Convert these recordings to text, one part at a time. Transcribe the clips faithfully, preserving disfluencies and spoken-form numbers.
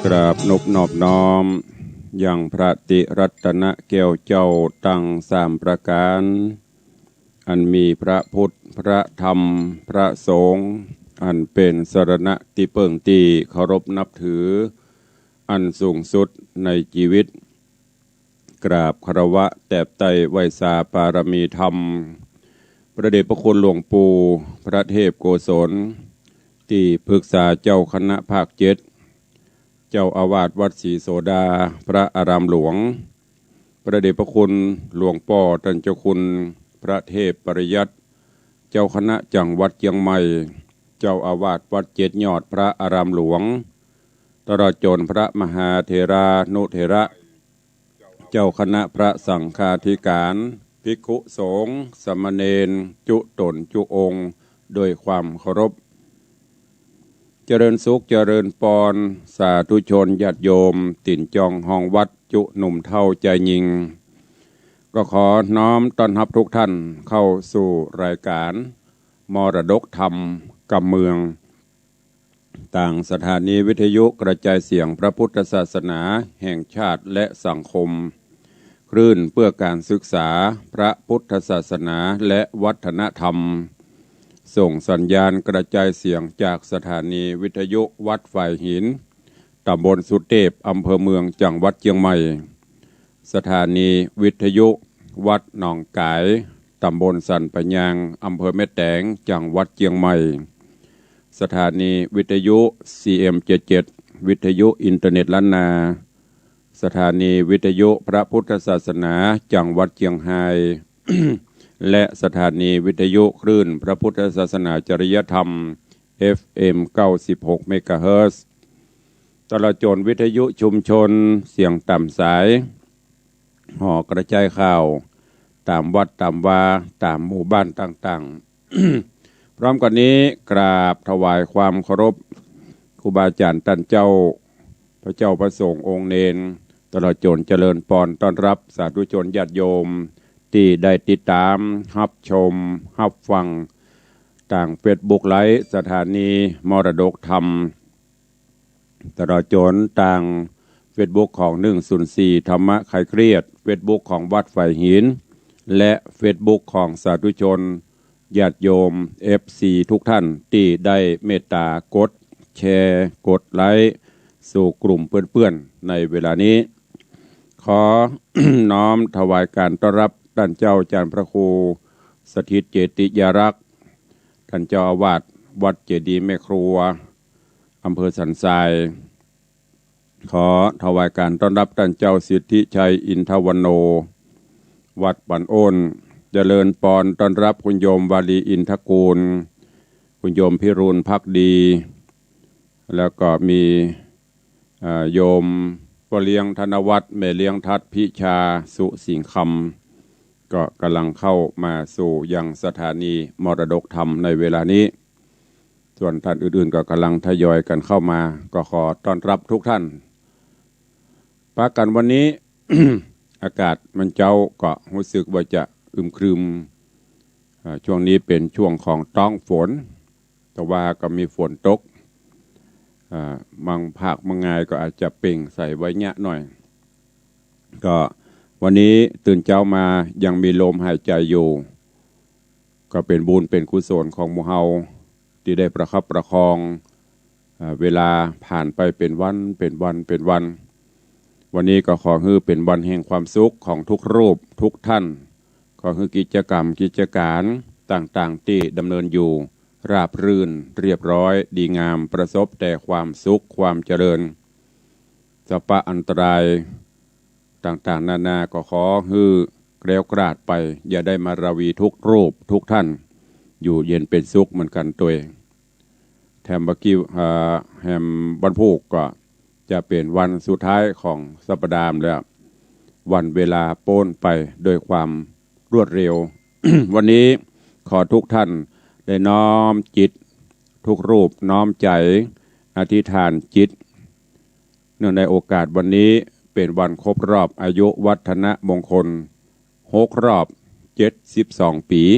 กราบนบนอบน้อม ยังพระติรัตนแก้วเจ้าตังสามประก๋าน อันมีพระพุทธ พระธรรม พระสงฆ์ อันเป๋นสรณะตี้เปิ้งตี้เคารพนับถือ อันสูงสุดในจีวิต กราบคารวะแตบไต้ไหว้สาปารมีธรรม พระเดชพระคุณหลวงปู่พระเทพโกศล ตี้ปรึกษาเจ้าคณะภาคเจ็ด เจ้าอาวาสวัดศรีโสดา พระอารามหลวง พระเดชพระคุณหลวงป้อต้านเจ้าคุณพระเทพปริยัติ เจ้าคณะจังหวัดเจียงใหม่ เจ้าอาวาสวัดเจ็ดยอด พระอารามหลวง ตลอดจ๋นพระมหาเถรานุเถระ เจ้าคณะพระสังฆาธิการ ภิกขุสงฆ์ สามเณร จุ๊ต๋นจุ๊องค์ โดยความเคารพ เจริญสุขเจริญปอน สาธุชนญาติโยม ตี๋นจองฮองวัด จุ๊หนุ่มเฒ่าจายญิง ก็ขอน้อมต้อนฮับทุกท่านเข้าสู่รายการมรดกธรรมกำเมือง ตางสถานีวิทยุกระจายเสียงพระพุทธศาสนาแห่งชาติและสังคม คลื่นเพื่อการศึกษาพระพุทธศาสนาและวัฒนธรรม ส่งสัญญาณกระจายเสียงจากสถานีวิทยุวัดฝายหิน ตำบลสุเตพ อำเภอเมือง จังหวัดเจียงใหม่ สถานีวิทยุวัดหนองก๋าย ตำบลสันป่ายาง อำเภอแม่แตง จังหวัดเจียงใหม่ สถานีวิทยุ ซีเอ็มเจ็ดเจ็ด วิทยุอินเทอร์เน็ตล้านนา สถานีวิทยุพระพุทธศาสนาจังหวัดเจียงฮาย และสถานีวิทยุคลื่นพระพุทธศาสนาจริยธรรม เอฟเอ็ม เก้าสิบหก เมกะเฮิรตซ์ ตลอดจ๋นวิทยุชุมชนเสียงต๋ามสาย หอกระจายข่าว ต๋ามวัดต๋ามวา ต๋ามหมู่บ้านต่างๆ พร้อมกั๋นนี้กราบถวายความเคารพครูบาอาจ๋ารย์ต้านเจ้า พระเจ้าพระสงฆ์องค์เณร ตลอดจ๋นเจริญปอนต้อนฮับสาธุชนญาติโยม ตี้ได้ติดต๋ามฮับชมฮับฟังตางเฟซบุ๊กไลฟ์สถานีมรดกธรรม ตลอดจ๋นตางเฟซบุ๊กของ หนึ่งศูนย์สี่ ธรรมะคลายเครียด เฟซบุ๊กของวัดฝายหิน และเฟซบุ๊กของสาธุชนญาติโยม เอฟซี ทุกท่านตี้ได้เมตต๋ากดแชร์ กดไลก์ สู่กลุ่มเปื้อนๆ ในเวลานี้ ขอน้อมถวายการต้อนฮับต้านเจ้าอาจ๋ารย์พระครูสถิตเจติยารักษ์ ต้านเจ้าอาวาสวัดเจดีย์แม่ครัว อำเภอสันทราย ขอถวายการต้อนฮับต้านเจ้าสิทธิชัยอินทวันโณ วัดปันโอน เจริญปอนต้อนฮับคุณโยมวาลีอินทกูล คุณโยมพิรูลภักดี แล้วก็มี เอ่อ โยมป้อเลี้ยงธนวัฒน์ แม่เลี้ยงทัด พิชา สุสิงห์คำ ก็ก่ำลังเข้ามาสู่ยังสถานีมรดกธรรมในเวลานี้ ส่วนท่านอื่นๆ ก็ก่ำลังทยอยกั๋นเข้ามา ก็ขอต้อนฮับทุกท่าน ปะกั๋นวันนี้ อากาศมันเจ๊าก็ฮู้สึกว่าจะอึมครึม เอ่อ ช่วงนี้เป๋นช่วงของต๊องฝน แต่ว่าก็มีฝนตก เอ่อ บางภาคบางงายก็อาจจะเปล่งใสไวยะหน่อย ก็วันนี้ตื่นเจ๊ามายังมีลมหายใจ๋อยู่ ก็เป๋นบุญเป๋นกุศลของหมู่เฮา ตี้ได้ประคับประคอง เอ่อ เวลาผ่านไปเป๋นวัน เป๋นวัน เป๋นวัน วันนี้ก็ขอหื้อเป๋นวันแห่งความสุขของทุกรูปทุกท่าน ขอหื้อกิจกรรมกิจก๋านต่างๆ ตี้ดำเนินอยู่ราบรื่นเรียบร้อยดีงาม ประสบแต่ความสุขความเจริญ สรรพอันตรายต่างๆ นานาก็ขอหื้อแคล้วคลาดไป อย่าได้มาราวีทุกรูปทุกท่าน อยู่เย็นเป๋นสุขเหมือนกั๋นตวย แถมบ่ากี้ เอ่อ แหมวันพูกก็จะเป๋นวันสุดท้ายของสัปดาห์แล้ว วันเวลาป๊นไปโดยความรวดเร็ว วันนี้ขอทุกท่านได้น้อมจิต ทุกรูปน้อมใจ๋อธิษฐานจิต เนื่องในโอกาสวันนี้เป๋นวันครบรอบอายุวัฒนมงคล หกรอบเจ็ดสิบสองปี๋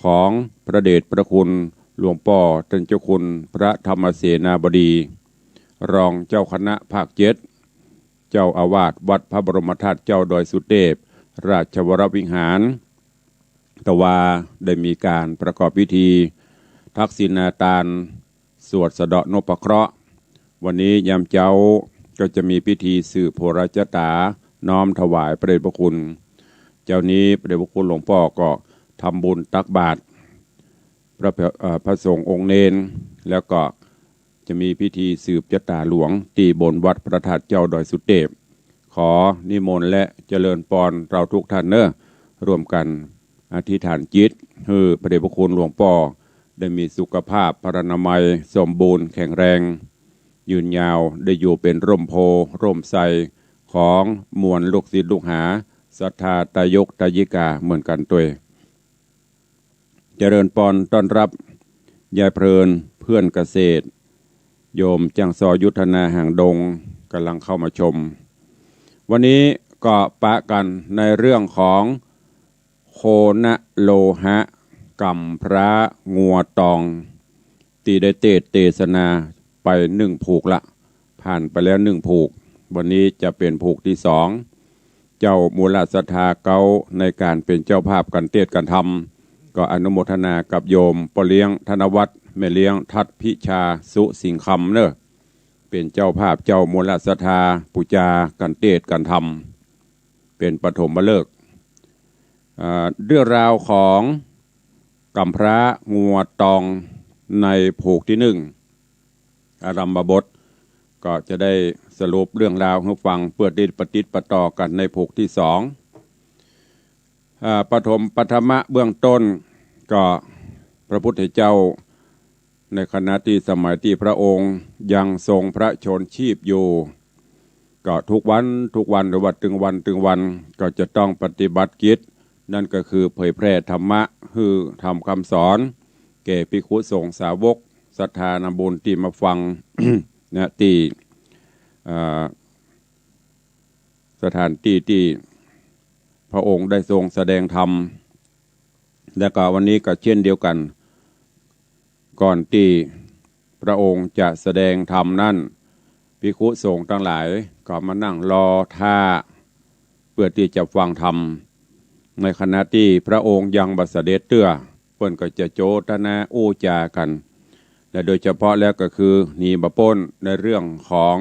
ของพระเดชพระคุณหลวงป้อต้านเจ้าคุณพระธรรมเสนาบดี รองเจ้าคณะภาคเจ็ด เจ้าอาวาสวัดพระบรมธาตุเจ้าดอยสุเทพ ราชวรวิหาร ตะวา ได้มีการประกอบพิธีทักษิณาทาน สวดสะเดาะนพเคราะห์ วันนี้ยามเจ๊าก็จะมีพิธีสืบโหราจ๊ะต๋า น้อมถวายพระเดชพระคุณ เจ๊านี้พระเดชพระคุณหลวงป้อก็ทำบุญตักบาตรพระ เอ่อ พระสงฆ์องค์เณร แล้วก็จะมีพิธีสืบจ๊ะต๋าหลวงตี้บนวัดพระธาตุเจ้าดอยสุเทพ ขอนิมนต์และเจริญปอนเราทุกท่านเน้อ ร่วมกั๋นอธิษฐานจิต หื้อพระเดชพระคุณหลวงป้อได้มีสุขภาพพรรณนามัยสมบูรณ์แข็งแรง ยืนยาว ได้อยู่เป๋นร่มโพธิ์ร่มไทรของมวลลูกศิษย์ลูกหาศรัทธาตายกตายิกาเหมือนกั๋นตวย เจริญปอนต้อนรับยายเพลินเพื่อนเกษตร โยมจ้างซอยุทธนาหางดง ก่ำลังเข้ามาชม วันนี้ก็ปะกั๋นในเรื่องของโคณะโลหะ ก๋ำพร้างัวตอง ตี้ได้เตสน์เตสนาไปหนึ่งผูกละ ผ่านไปแล้วหนึ่งผูก วันนี้จะเป๋นผูกตี้สอง เจ้ามูลศรัทธาเก๊าในก๋านเป๋นเจ้าภาพก๋านเตสน์ก๋านธรรม ก็อนุโมทนากับโยมป้อเลี้ยงธนวัฒน์ แม่เลี้ยงทัดพิชาสุสิงห์คำเน้อ เป๋นเจ้าภาพเจ้ามูลศรัทธาปู๋จาก๋านเตสน์ก๋านธรรม เป๋นปฐมฤกษ์ อ่า เรื่องราวของก๋ำพร้างัวตองในผูกตี้หนึ่ง อารัมภบท ก็จะได้สรุปเรื่องราวหื้อฟังเปื้อได้ปะติดปะต่อกั๋นในผูกตี้สอง อ่า ปฐมปฐมะเบื้องต้น ก็พระพุทธเจ้าในขณะตี้สมัยตี้พระองค์ยังทรงพระชนม์ชีพอยู่ ก็ทุกวันทุกวัน หรือว่าตึงวันตึงวัน ก็จะต้องปฏิบัติกิจ นั่นก็คือเผยแพร่ธรรมะ หื้อธรรมคำสอน แก่ภิกขุสงฆ์สาวกศรัทธานาบุญตี้มาฟัง นะ ตี้ อ่า สถานตี้ตี้พระองค์ได้ทรงแสดงธรรม และก็วันนี้ก็เช่นเดียวกั๋น ก่อนตี้พระองค์จะแสดงธรรมนั้น ภิกขุสงฆ์ตังหลายก็มานั่งรอท่า เปื้อตี้จะฟังธรรม ในขณะตี้พระองค์ยังบ่เสด็จเตื้อ เปิ้นก็จะโจตนาอู้จ๋ากั๋น และโดยเฉพาะแล้วก็คือหนีบ่ป๊นในเรื่องของ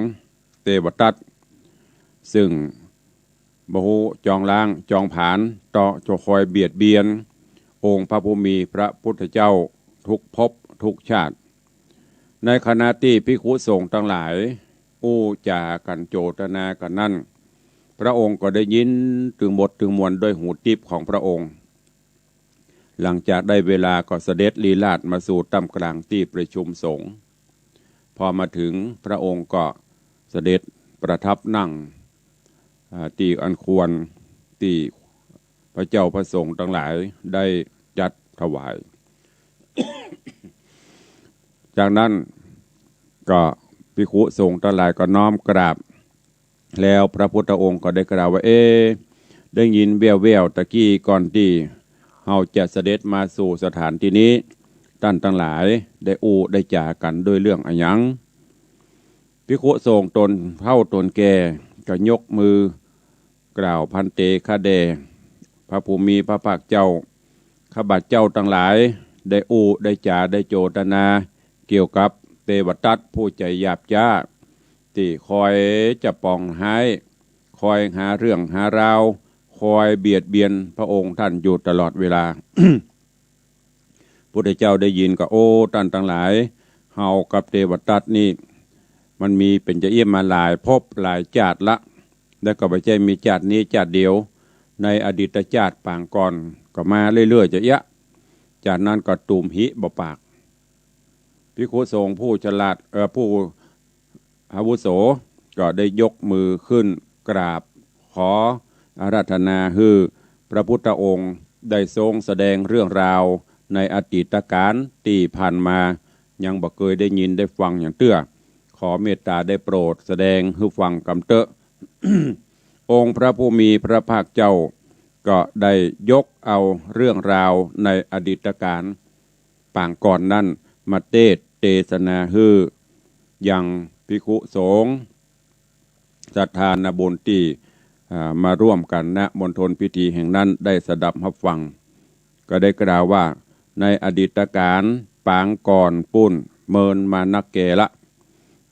เตวทัต ซึ่งบ่ฮู้จองล้างจองผลาญ เต๊าะจะคอยเบียดเบียนองค์พระผู้มีพระพุทธเจ้าทุกภพทุกชาติ ในขณะตี้ภิกขุสงฆ์ตังหลายอู้จ๋ากั๋นโจตนากั๋นนั้น พระองค์ก็ได้ยินตึงหมดตึงมวลด้วยหูติ๊บของพระองค์ หลังจากได้เวลาก็เสด็จลีลาศมาสู่ต้ามกลางตี้ประชุมสงฆ์ พอมาถึงพระองค์ก็เสด็จประทับนั่ง อ่า ตี้อันควรตี้พระเจ้าพระสงฆ์ตังหลายได้จัดถวาย จากนั้นก็ภิกขุสงฆ์ตังหลายก็น้อมกราบ แล้วพระพุทธองค์ก็ได้กล่าวว่า เอ ได้ยินแว่วๆ ตะกี้ก่อนตี้เฮาจะเสด็จมาสู่สถานตี้นี้ ต้านตังหลายได้อู้ได้จ๋ากั๋นด้วยเรื่องอะหยัง ภิกขุสงฆ์ตนเฒ่าตนแก่ก็ยกมือกล่าว ภันเต ข้าแด่พระผู้มีพระภาคเจ้า ข้าพเจ้าตังหลายได้อู้ได้จ๋าได้โจตนาเกี่ยวกับเตวทัตผู้ใจ๋หยาบจ๊า ตี้คอยจะปองฮ้าย คอยหาเรื่องหาราว คอยเบียดเบียนพระองค์ท่านอยู่ตลอดเวลา พุทธเจ้าได้ยินก็ โอ้ ต้านตังหลาย เฮากับเตวทัตนี่ มันมีเป๋นจะเอี้ยมาหลายภพหลายจาติละ แล้วก็บ่ใจ้มีจาตินี้จาติเดียว ในอดีตจาติปางก่อนก็มาเรื่อยๆ จะเอี้ย จากนั้นก็ตูมหิบ่ปาก ภิกขุสงฆ์ผู้ฉลาด เอ่อ ผู้อาวุโสก็ได้ยกมือขึ้นกราบขออาราธนาหื้อพระพุทธองค์ได้ทรงแสดงเรื่องราวในอดีตกาลตี้ผ่านมา ยังบ่เกยได้ยินได้ฟังหยังเตื้อ ขอเมตตาได้โปรดแสดงหื้อฟังกำเต๊อะ องค์พระผู้มีพระภาคเจ้าก็ได้ยกเอาเรื่องราวในอดีตกาลปางก่อนนั้นมาเตสน์เตสนาหื้อยัง ภิกขุสงฆ์ ศรัทธาณบุญตี้ อ่า มาร่วมกั๋น ณ มณฑลพิธีแห่งนั้น ได้สดับฮับฟัง ก็ได้กล่าวว่า ในอดีตกาลปางก่อนปู๊น เมินมานักแก่ละ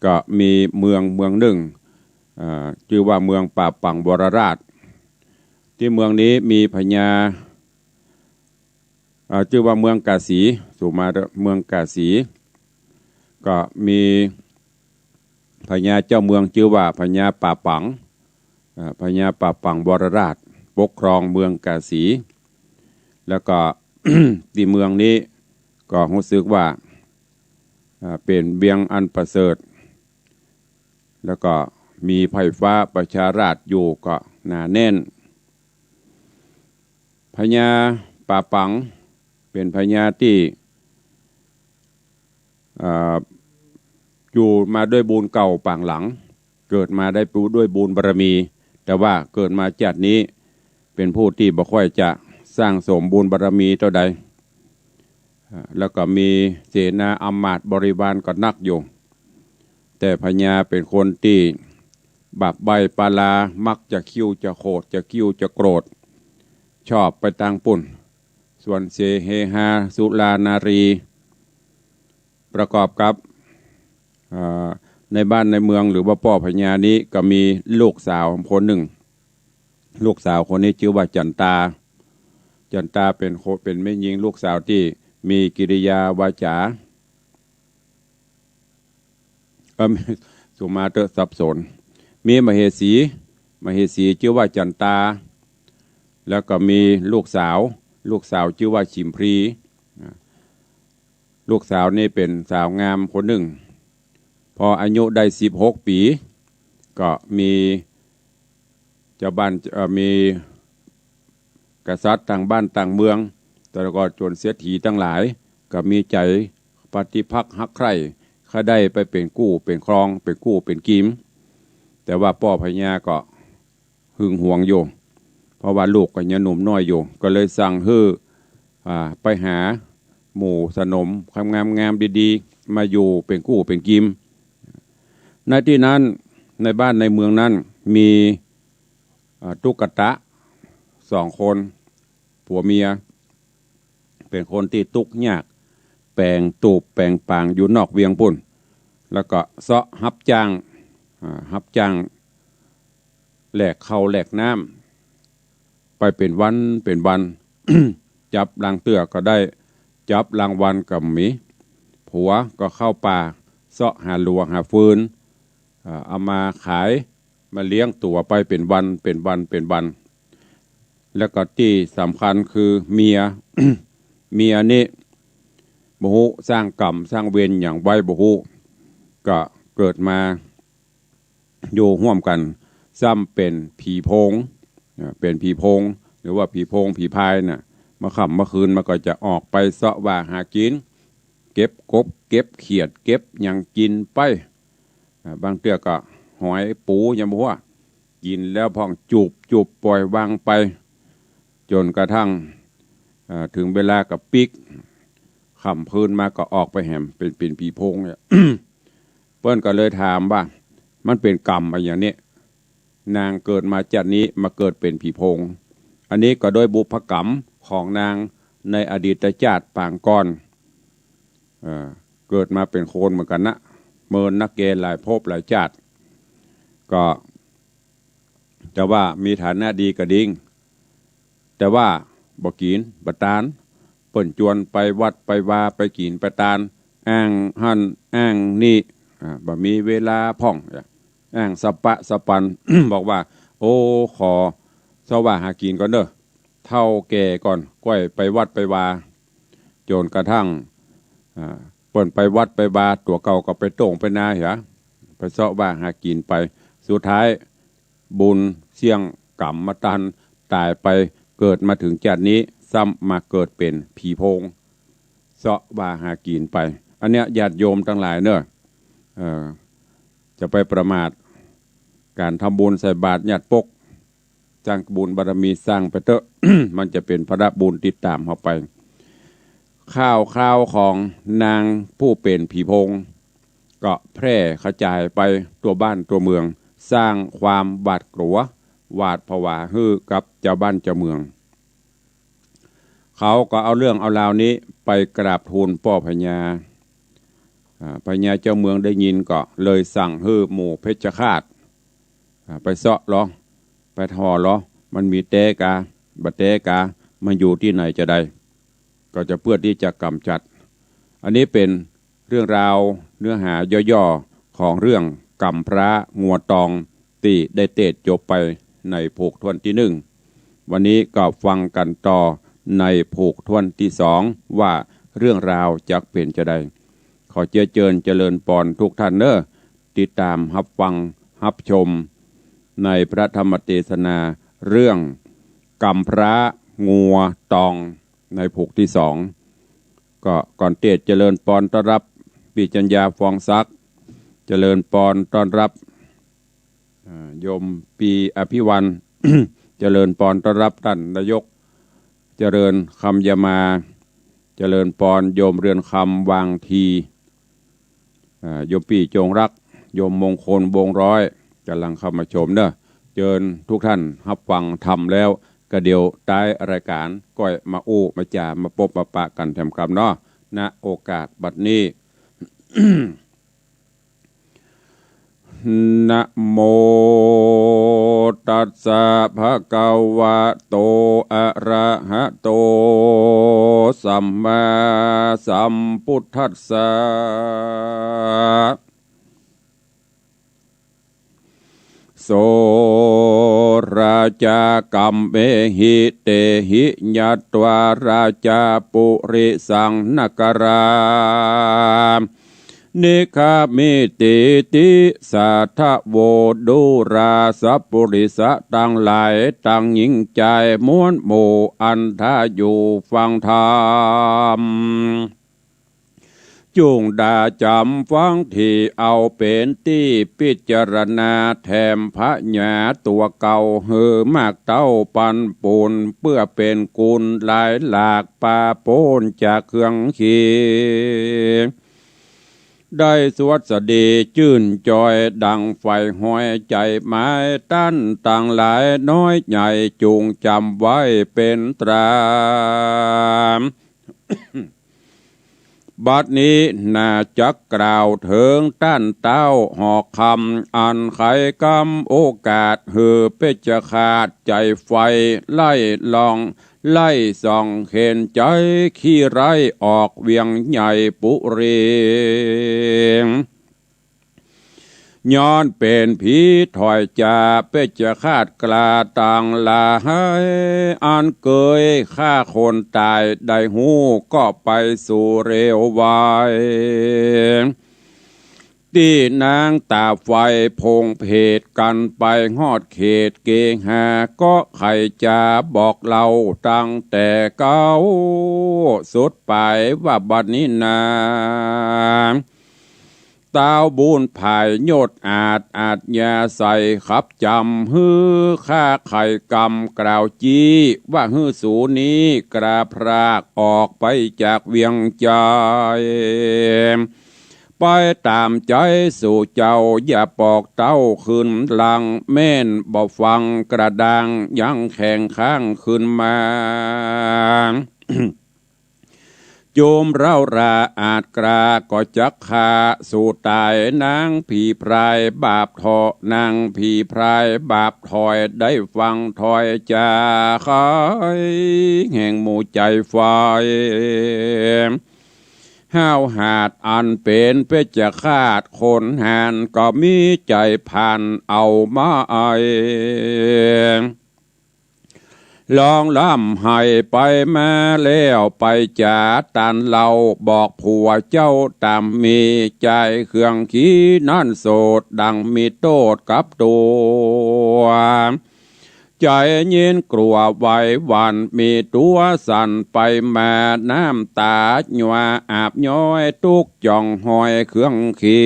ก็มีเมืองเมืองนึ่ง อ่า จื้อว่าเมืองป่าปังวรราช ตี้เมืองนี้มีพญา อ่า จื้อว่าเมืองกาสี สุมาเตอร์ เมืองกาสี ก็มีพญาเจ้าเมืองจื้อว่าพญาป่าปัง อ่า พญาป่าปังวรราช ปกครองเมืองกาสี แล้วก็ ตี้เมืองนี้ก็ฮู้สึกว่า อ่า เป๋นเวียงอันประเสริฐ แล้วก็มีไพร่ฟ้าประชาราษฎร์อยู่ก็หนาแน่น พญาป่าปังเป๋นพญาตี้ อ่า อยู่มาด้วยบุญเก่าปางหลัง เกิดมาได้ปู้ด้วยบุญบารมี แต่ว่าเกิดมาจาตินี้เป๋นผู้ตี้บ่ค่อยจะสร้างสมบุญบารมีเต้าใด อ่า แล้วก็มีเสนาอำมาตย์บริวารก็นักอยู่ แต่พญาเป๋นคนตี้บาปใบ้ปาลา มักจะคิ้วจะโขด จะคิ้วจะโกรธ ชอบไปตางปู๊น ส่วนเสเฮฮาสุรานารี ประกอบกับ อ่า ในบ้านในเมืองหรือว่าป้อพญานี้ก็มีลูกสาวคนนึ่ง ลูกสาวคนนี้จื้อว่าจั๋นตา จั๋นตาเป๋นคน เป๋นแม่ญิงลูกสาวตี้มีกิริยาวาจา เอ่อ สุมาเตอร์ สับสน มีมเหสี มเหสีจื้อว่าจั๋นตา แล้วก็มีลูกสาว ลูกสาวจื้อว่าฉิมพลี อ่า ลูกสาวนี่เป๋นสาวงามคนนึ่ง พออายุได้สิบหกปี๋ ก็มีเจ้าบ้าน เอ่อ มีกษัตริย์ตางบ้านตางเมือง แล้วก็โจรเศรษฐีตังหลาย ก็มีใจ๋ปฏิภักษ์ฮักใคร่ ใค่ได้ไปเป๋นกู้เป๋นครอง เป๋นกู้เป๋นกิ๋ม แต่ว่าป้อพญาก็ หึงหวงอยู่ เพราะว่าลูกก็ยังหนุ่มน้อยอยู่ ก็เลยสั่งหื้อ อ่า ไปหาหมู่สนมงามๆดีๆ มาอยู่เป๋นกู้เป๋นกิ๋ม ในตี้นั้น ในบ้านในเมืองนั้นมี อ่า ตุ๊กตะสองคน ผัวเมีย เป๋นคนตี้ตุ๊กยาก แป๋งตูบแป๋งปางอยู่นอกเวียงปู๊น แล้วก็เซาะฮับจ้าง อ่า ฮับจ้างแลกข้าวแลกน้ำ ไปเป๋นวันเป๋นวัน จับลางเตื้อก็ได้ จับลางวันก็มี ผัวก็เข้าป่า เซาะหาหลัวหาฟืน อ่า เอามาขาย มาเลี้ยงตั๋วไปเป๋นวันเป๋นวันเป๋นวัน แล้วก็ตี้สำคัญคือเมีย เมียนี่บ่ฮู้สร้างกรรมสร้างเวรหยังไว้บ่ฮู้ ก็เกิดมาอยู่ฮ่วมกั๋น ซ้ำเป๋นผีโพง อ่า เป๋นผีโพง หรือว่าผีโพงผีพายน่ะ เมื่อค่ำเมื่อคืนมันก็จะออกไปเซาะว่าหากิ๋น เก็บกบเก็บเขียดเก็บหยังกิ๋นไป อ่า บางเตื้อก็หอยปู๋หยังบ่ฮู้ กิ๋นแล้วพ่องจูบจูบป่อยวางไป จ๋นกระทั่ง อ่า เถิงเวลาก็ปิ๊ก ค่ำคืนมาก็ออกไปแหม เป๋น เป๋นผีโพงเนี่ย เปิ้นก็เลยถามว่า มันเป๋นกรรมอะหยังเนี่ย นางเกิดมาจาตินี้มาเกิดเป๋นผีโพง อันนี้ก็ด้วยบุพกรรมของนางในอดีตจาติปางก่อน เอ่อ เกิดมาเป๋นคนเหมือนกั๋นนะ เมินนักแก่หลายภพหลายจาติ ก็ แต่ว่ามีฐานะดีก็จริง แต่ว่าบ่กิ๋นบ่ตาน เปิ้นจวนไปวัดไปวาไปกิ๋นไปตาน อ้างหั้นอ้างนี่ อ่า บ่มีเวลาพ่อง อ้างสะปะสะปัน บอกว่า โอ้ ขอเซาะว่าหากิ๋นก่อนเน่อ เฒ่าแก่ก่อน ก้อยไปวัดไปวา จ๋นกระทั่ง อ่า เปิ้นไปวัดไปวา ตั๋วเก่าก็ไปโต้งไปนาเหีย ไปเซาะว่าหากิ๋นไป สุดท้าย บุญเสี้ยงกรรมมาตัน ต๋ายไป เกิดมาเถิงจาตินี้ ซ้ำมาเกิดเป๋นผีโพง เซาะว่าหากิ๋นไป อันเนี้ยญาติโยมตังหลายเน่อ เอ่อ จะไปประมาท ก๋านทำบุญใส่บาตรญาติปก สร้างบุญบารมีสร้างไปเต๊อะ มันจะเป๋นผละบุญติดต๋ามเฮาไป ข่าวคราวของนางผู้เป๋นผีโพง ก็แพร่กระจายไปทั่วบ้านทั่วเมือง สร้างความหวาดกลัวหวาดผวาหื้อกับจาวบ้านจาวเมือง เขาก็เอาเรื่องเอาราวนี้ไปกราบทูลป้อพญา อ่า พญาเจ้าเมืองได้ยินก็เลยสั่งหื้อหมู่เพชฌฆาต อ่า ไปเซาะลอ ไปถ่อลอ มันมีแต๊กา บ่แต๊กา มันอยู่ตี้ไหนจาใด ก็จะเปื้อตี้จะก๋ำจัด อันนี้เป๋นเรื่องราวเนื้อหาย่อๆ ของเรื่องก๋ำพร้างัวตอง ตี้ได้เตสน์จบไปในผูกถ้วนตี้นึ่ง วันนี้ก็ฟังกั๋นต่อในผูกถ้วนตี้สอง ว่าเรื่องราวจะเป๋นจาใด ขอเจื้อเจิญเจริญปอนทุกท่านเน้อ ติดต๋ามฮับฟังฮับชมในพระธรรมเตสนาเรื่องก๋ำพร้างัวตองในผูกตี้สอง ก็ก่อนเตสน์เจริญปอนต้อนฮับปี้จัญญา ฟองศักดิ์ เจริญปอนต้อนฮับ อ่า โยมปี้อภิวัน เจริญปอนต้อนฮับต้านนายก เจริญคำยามา เจริญปอนโยมเรือนคำ วางที อ่า โยมปี้จงรัก โยมมงคล วงร้อย ก่ำลังเข้ามาชมเน้อ เจิญทุกท่านฮับฟังธรรมแล้ว ก็เดี๋ยวต๊ายรายก๋านก้อยมาอู้มาจ๋ามาปบมาปะกั๋นแถมกำเนาะ ณ โอกาสบัดนี้ นะโมตัสสะ ภะคะวะโต อะระหะโต สัมมาสัมพุทธัสสะ โสราจากัมเมหิ เตหิ ยัตวาราจาปุริสังนกรา นิคามิติติ สาธะโว ดูราสะปุริสะตังหลาย ตังหญิงจาย มวลหมู่อันถ้าอยู่ฟังธรรม จุ่งดาจ๋ำฟัง ตี้เอาเป๋นตี้ปิจารณาแถม ผญาตั๋วเก่าหื้อมากเต้าปันปูน เปื้อเป๋นกุณหลายหลาก ปาป๊นจากเคืองขี ได้สวัสดีจื้นจอย ดังใฝ่หอยใจ๋หมาย ต้านตังหลายน้อยใหญ่ จุ่งจ๋ำไว้เป๋นตรา บัดนี้นาจักกล่าวเถิงต้านเต๊าหอกคำ อันไขกำโอกาสหื้อเพชฌฆาตใจ๋ใฝ่ไล่ลอง ไล่ส่องเข็นใจ๋ขี้ไร้ออกเวียงใหญ่ปุรี ย้อนเป๋นผีถอยจ๋า เพชฌฆาตกล้าตังหลาย อันเกยฆ่าคนต๋ายได้ฮู้ก็ไปสู่เร็วไว ตี้นางต๋าไฟพงเผดกั๋นไปฮอดเขตเกหา ก็ใค่จ๋าบอกเล่าตั้งแต่เก๊าสุดป๋ายว่าบัดนี้นา ต้าวบุญผายยศอาจ อาจยาใส่ขับจ๋ำ หื้อข้าไขกำกล่าวจี้ ว่าหื้อสูนี้กล้าพรากออกไปจากเวียงใจ๋ ไปต๋ามใจ๋สูเจ้า อย่าปอกเต้าคืนหลัง แม่นบ่ฟังกระด้าง ยังแข็งข้างคืนมา จุมเร้าราอาจกล้าก็จักฆ่าสูต๋าย นางผีพรายบาปเถาะ นางผีพรายบาปถอย ได้ฟังถ้อยจ๋าไขแห่งหมู่ใจ๋ไฟ ห้าวหาญอันเป๋นเพชฌฆาต คนหาญก็มีใจ๋ผ่านเอามาไอ ร้องร่ำไห้ไปมาแล้วไปจ๋าต้านเล่า บอกผัวเจ้าต๋ามมีใจ๋เคืองขีนั้นโสด ดังมีโต้ษกับตั๋ว ใจ๋ยินกลัวไหวหวั่น มีตั๋วสั่นไปมา น้ำต๋าหยั่วอาบย้อย ตุ๊กจ่องหอยเคืองขี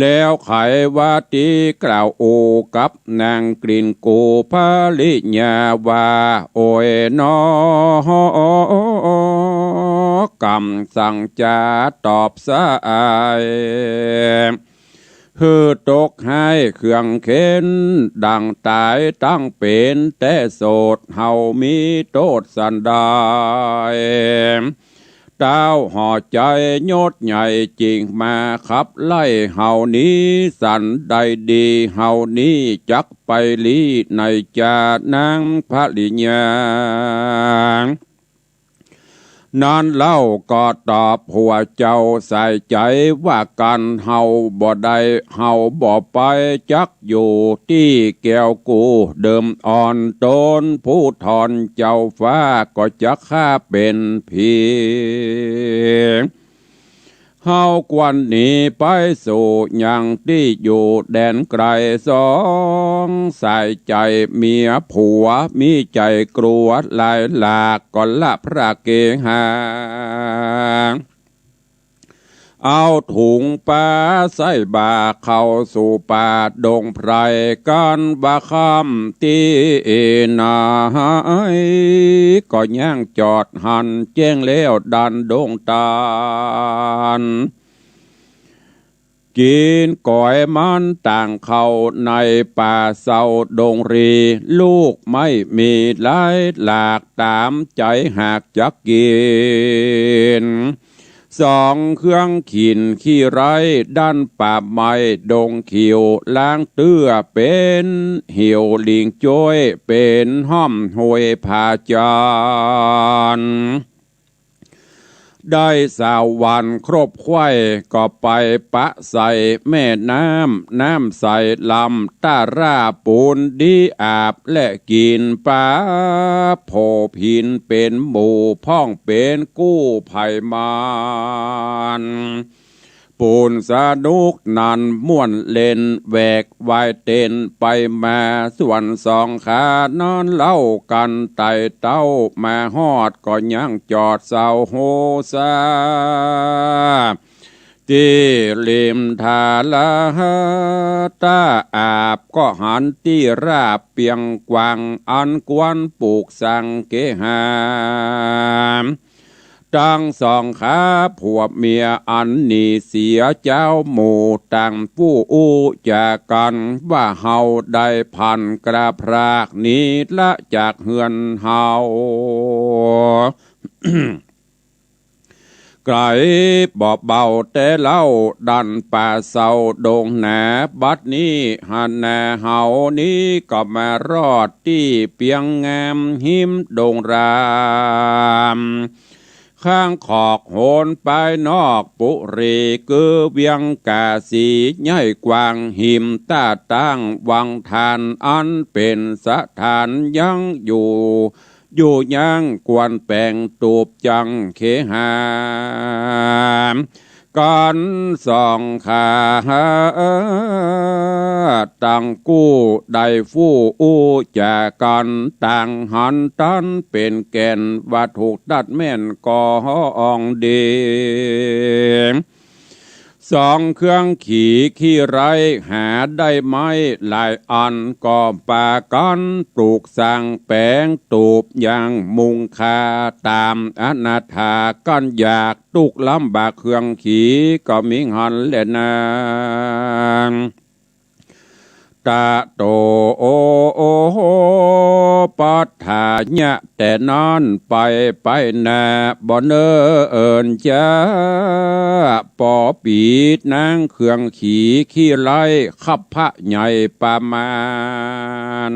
แล้วไขว่าตี้กล่าวโอกับนางกลิ่นกูภริยาว่า โอยนอ กำสั่งจ๋าตอบสาย หื้อตกฮ้ายเคืองเข็ญ ดั่งต๋ายตั้งเป๋น แต่โสดเฮามีโต้ษสันใด เต้าห่อใจ๋ยศใหญ่ จึ่งมาขับไล่เฮานี้ สันใดดี เฮานี้จักไปลี้ในจา นางภริยา นั้นเล่าก็ตอบผัวเจ้าสายใจ๋ว่า กั๋นเฮาบ่ได้ เฮาบ่ไป จักอยู่ตี้แก้วกู้เดิมอ่อน ต๋นผู้ถอนเจ้าฟ้าก็จักฆ่าเป๋นผี เฮาควรหนีไปสู่ยังตี้อยู่แดนไก๋ สองสายใจ๋เมียผัว มีใจ๋กลัวหลายหลาก ก็ละพระเกหา เอาถุงปาใส่บ่า เข้าสู่ป่าดงไพร กั๋นบ่าค่ำตี้ไหน ก็ยังจอดหัน แจ้งแล้วดันดงต๋าล กิ๋นก๋อยมันต่างเข้าในป่าเซาดงรี ลูกไม้มีหลายหลาก ต๋ามใจ๋หากจักกิ๋น สองเครื่องขินขี้ไร้ ดั้นป่าไม้ดงขิว ล้างเตื้อเป๋นหิว หลิงจ้วยเป๋นห้อมห้วยผาจาน ได้สาววันครบไขว้ ก็ไปปะใส่แม่น้ำ น้ำใสลำ ต้าราปูนดีอาบ และกิ๋นปาโผผินเป๋นหมู่ พ่องเป๋นกู้ไผมัน ปูนสนุกนันม่วนเล่น แหวกวายเต้นไปมา ส่วนสองขานั้นเล่ากั๋นไต่เต้ามาฮอด ก็ยังจอดเซาโฮซา ตี้ริมทาราต้าอาบ ก็หันตี้ราบเปียงกว้าง อันควรปลูกสร้างเกหา ตังสองขาผัวเมียอันหนีเสียเจ้าหมู่ ต่างผู้อู้จ๋ากั๋นว่า เฮาได้พลันกล้าพรากหนีละจากเฮือนเฮา ไก๋บ่เบาแต่เล่า ดั้นป่าเซาดงหนา บัดนี้หันนาเฮานี้ก็มารอดตี้เปียงงามฮิมดงราม ข้างขอกโหนปายนอกปุรี คือเวียงก๋าสีใหญ่กว้าง ฮิมต้าตั้งวังทาน อันเป๋นสถานยังอยู่ อยู่ยังควรแป๋งตูบจังเคหา กั๋นสองขาตังกู้ได้ฟู่อู้จ๋ากั๋น ต่างหันตันเป๋นแก่น ว่าถูกตัดแม่นก็อ่องดี สองเครื่องขี่ขี้ไร้หาได้ไม้หลายอัน ก็ปากั๋นปลูกสร้างแป๋งตูบอย่างมุงค่า ต๋ามอนาถากั๋นอยาก ตุ๊กข์ลำบากเครื่องขี่ก็มีหันแลนาง ตะโต โอ โอ โห ปัฏฐายะ แต่นั้นไป ไปนาบ่เนิ่นจ๊า ปอปี๋นางเครื่องขี่ขี้ไร้ คับพระใหญ่ประมาณ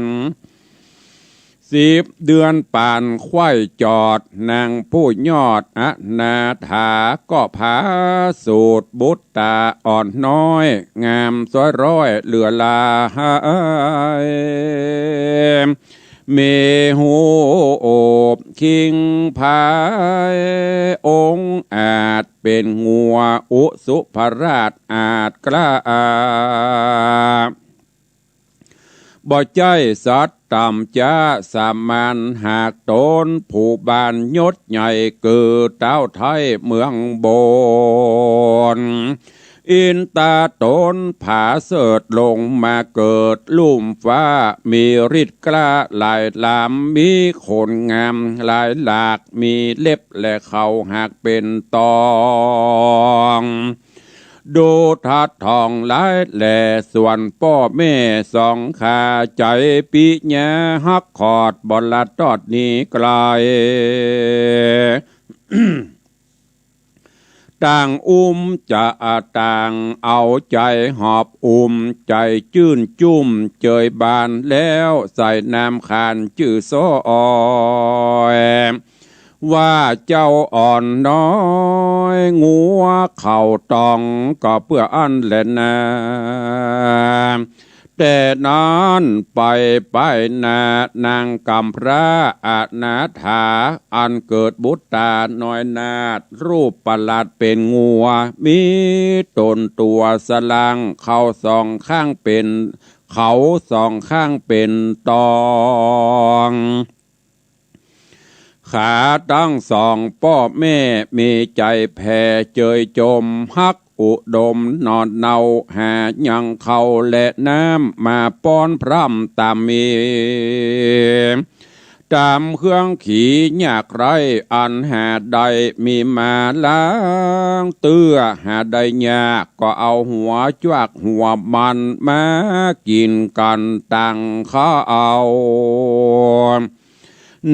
สิบเดือนปานไขว้จอด นางผู้ยอดอนาถา ก็ผาสูตรบุตตาอ่อนน้อย งามซ้อยร้อยเหลือหลาย มีหูโอบคิงพาย องอาจเป๋นงัว อุสุภราชอาจกล้า บ่ใจ้สัตว์ต่ำจ๊าสามัญ หากต๋นผู้บานยศใหญ่ คือเต๊าไทยเมืองบน อินตาต๋นผาเสริฐลงมาเกิดลุ่มฟ้า มีฤทธิ์กล้าหลายหลาม มีขนงามหลายหลาก มีเล็บและเขาหากเป๋นตอง ดูธาตุทองหลายแล ส่วนป้อแม่สองข้า ใจ๋ปิญาฮักขอด บ่ละตอดหนีไก๋ ต่างอุ้มจะต่างเอาใจ๋หอบอุ้ม ใจ๋จื้นจุ้มเจยบาน แล้วใส่นามขานจื้อซ้อย ว่าเจ้าอ่อนน้อย งัวเข้าตอง ก็เปื้ออั้นแลนา แต่นั้นไปไปหน้า นางกำพร้าอนาถา อันเกิดบุตราน้อยนาฏ รูปประหลาดเป๋นงัว มีต๋นตั๋วสะหลัง เขาสองข้างเป๋น เขาสองข้างเป๋นตอง ขาตึงสองป้อแม่ มีใจ๋แผ่เจยจม ฮักอุดมหนอดเหนา หายังข้าวและน้ำ มาป้อนพร่ำต๋ามมี ต๋ามเครื่องขียากไร้ อันหาได้มีมาล้างเตื้อ หาได้ยาก ก็เอาหัวจวักหัวมัน มากิ๋นกั๋นตังข้าว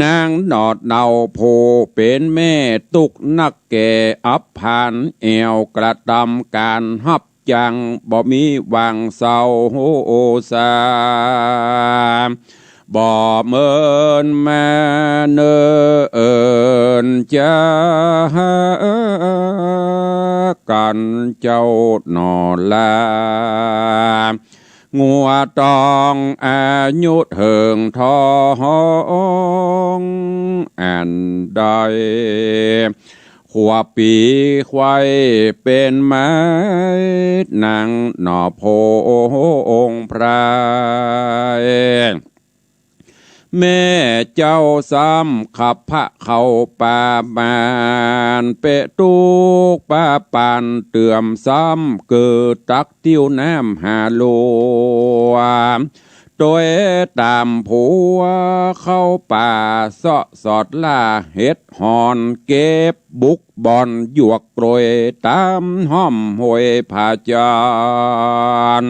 นางหนอดเหนาผู้เป๋นแม่ ตุ๊กข์นักแก่อับพาน แอ่วกระตำก๋านฮับจั้ง บ่มีหว่างเศร้าสา บ่เมินมาเนินจากั๋นเจ้าหนอลา งัวตองอายุเถิงทองอันใด ขวบปี๋ไขว่เป๋นไม้ นางหนอพงพราย แม่เจ้าซ้ำขับพระเข้าป่า มานเปะตุ๊กข์ปาปาน เตื่อมซ้ำเกิดตักติ้วน้ำหาลัว ตวยต๋ามผัวเข้าป่า เซาะสอดล่าเห็ดหอน เก็บบุกบ่อนหยวกกรวย ต๋ามห้อมห้วยผาจาน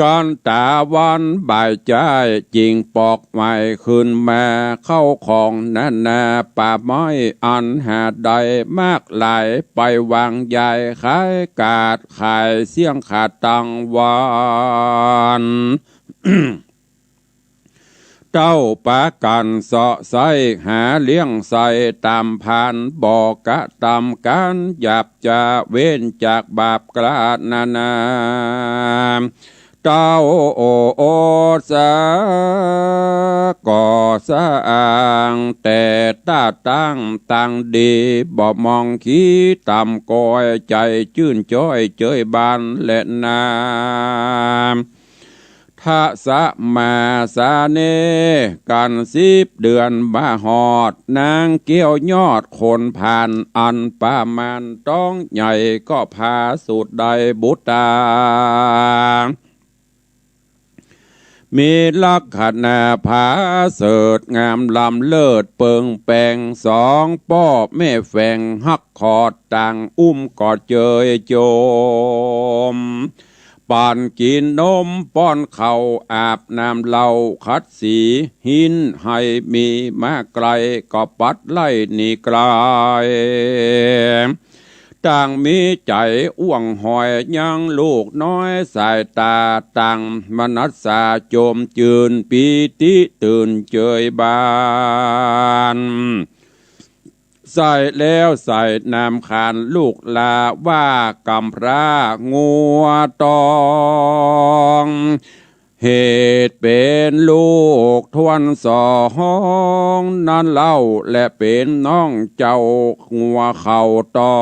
ก่อนต๋าวันบ่ายจ้าย จิ่งปอกไหว้ขึ้นมา เข้าของนานาป่าไม้ อันหาได้มากหลาย ไปวางยายขายกาด ขายเสี้ยงขาดตังวัน เต้าปากั๋นเซาะไส้ หาเลี้ยงใส่ต๋ามพาน บ่กระตำก๋านหยาบจ๋า เว้นจากบาปกล้านานา เต้าโอโอสา ก่อสร้างแต่ต้าตั้งตังดี บ่มองขี้ต่ำก้อย ใจ๋จื้นจ้อยเจยบานแลนา ทะสะมาสาเนกั๋นสิบเดือนมาฮอด นางเกี้ยวยอดคนผ่าน อันประมาณต๊องใหญ่ ก็ผาสูติได้บุตรา มีลักษณะผาเสริฐงามล้ำเลิศเปิงแปง สองป้อแม่แฝงฮักขอด ต่างอุ้มกอดเจยจม ปั๋นกิ๋นนมป้อนข้าวอาบน้ำเหล้าขัดสี หินไห่มีมาไก๋ ก็ปัดไล่หนีไก๋ ต่างมีใจ๋อ้วงหอยยังลูกน้อย สายต๋าต่างมนัสสาจมจื้น ปีติตื่นเจยบาน ใส่แล้วใส่นามขานลูกหล้า ว่ากำพร้างัวตอง เหตุเป๋นลูกถ้วนสองนั้นเล่า และเป๋นน้องเจ้างัวเข้าตอ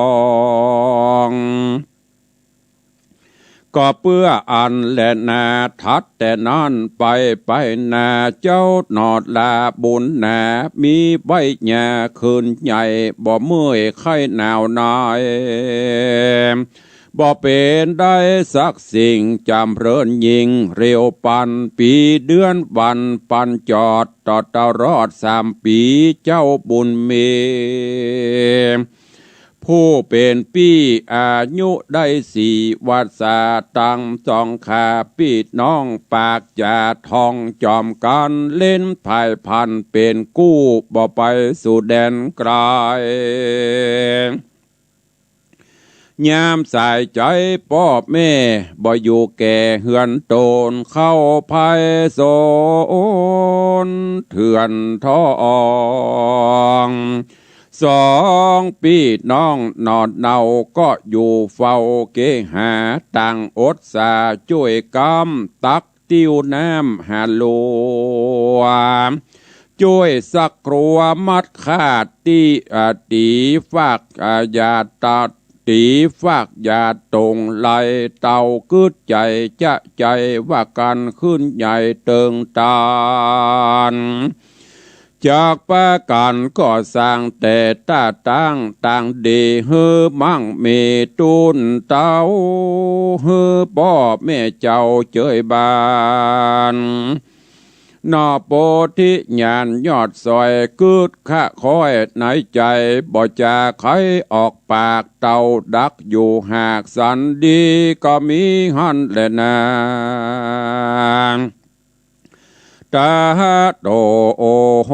ง ก็เปื้ออั้นแลนา ถัดแต่นั้นไปไปหน้า เจ้าหนอดลาบุญหนา มีไว้ยาคืนใหญ่ บ่เมื่อยไข้หนาวหน่าย บ่เป๋นได้สักสิ่ง จ๋ำเริญยิ่งเร็วปัน ปี๋เดือนวันปันจอด ตอดตลอดสามปี๋ เจ้าบุญมี ผู้เป๋นปี้อายุได้สี่วรรษา ตังสองข้าปี้น้อง ปากจ๋าทองจ๋อมกั๋น เล่นผายพันเป๋นกู้ บ่ไปสู่แดนไก๋ ยามสายใจ๋ป้อแม่ บ่อยู่แก่เฮือนต๋น เข้าไพศาลเถื่อนทอง สองปี้น้องหนอดเนาก็อยู่เฝ้าเกหา ต่างอดสาจ้วยกำ ตัก ติ้วน้ำหาลัว จ้วยสักครัวมัดขาด ตี้ อ่า ตี๋ฟาก อ่า ยาตา ตี๋ฟากยาต๋ง ไหลเต่ากึ๊ดใจ๋ จะใจ๋ว่ากั๋นขึ้นใหญ่เติงตาน จากปากั๋นก่อสร้างแต่ต้าตั้ง ตางดีหื้อมั่งมีตุ๊นเต้า หื้อป้อแม่เจ้าเจยบาน หน่อโพธิญาณยอดสอย กึ๊ดคะค้อยในใจ๋ บ่จาใค่ออกปาก เต่าดักอยู่หากสันดี ก็มีหั้นแลนา ตาโต โอ้โห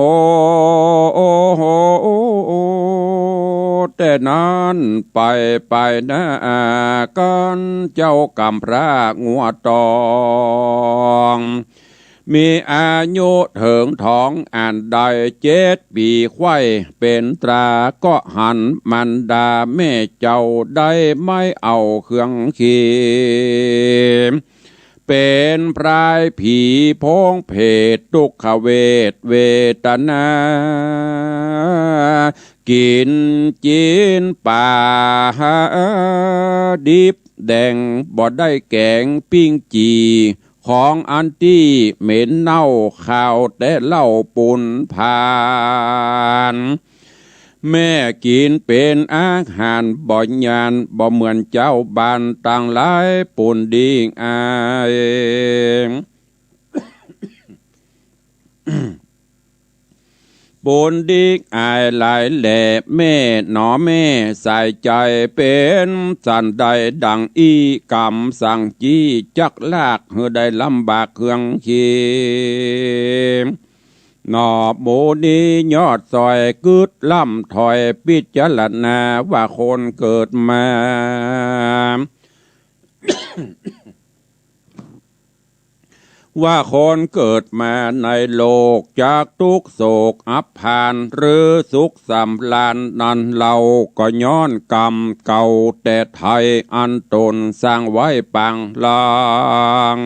แต่นั้นไป ไปนากั๋น เจ้ากำพร้างัวตอง มีอายุเถิงถองอันใด เจ็ดปี๋ไขว้เป๋นตรา ก็หันมารดาแม่เจ้า ได้ไม้เอาเครื่องเคียง เป๋นพรายผีโพงเผต ตุ๊กขเวทเวทนา กิ๋นจี๋นป๋าดิบแดง บ่ได้แก๋งปิ้งจี่ ของอันตี้เหม็นเน่าคาว แต่เหล้าปูนผาน แม่กิ๋นเป๋นอาหารบ่หยาด บ่เหมือนเจ้าบ้านตังหลาย ปูนดีอาย ปูนดีอายหลายแหล่ แม่หนอแม่สายใจ๋ เป๋นสันใดดังอี้ กำสังจี้จักลาก หื้อได้ลำบากเครื่องเคียง หน่อโมนี้ยอดสอย กึ๊ดล่ำถ้อย พิจารณาว่าคนเกิดมา ว่าคนเกิดมาในโลก จากตุ๊กข์โศกอับพาน หรือสุขสำราญนั้นเล่า ก็ย้อนกรรมเก่าแต่ไท้ อันต๋นสร้างไว้ปางหลัง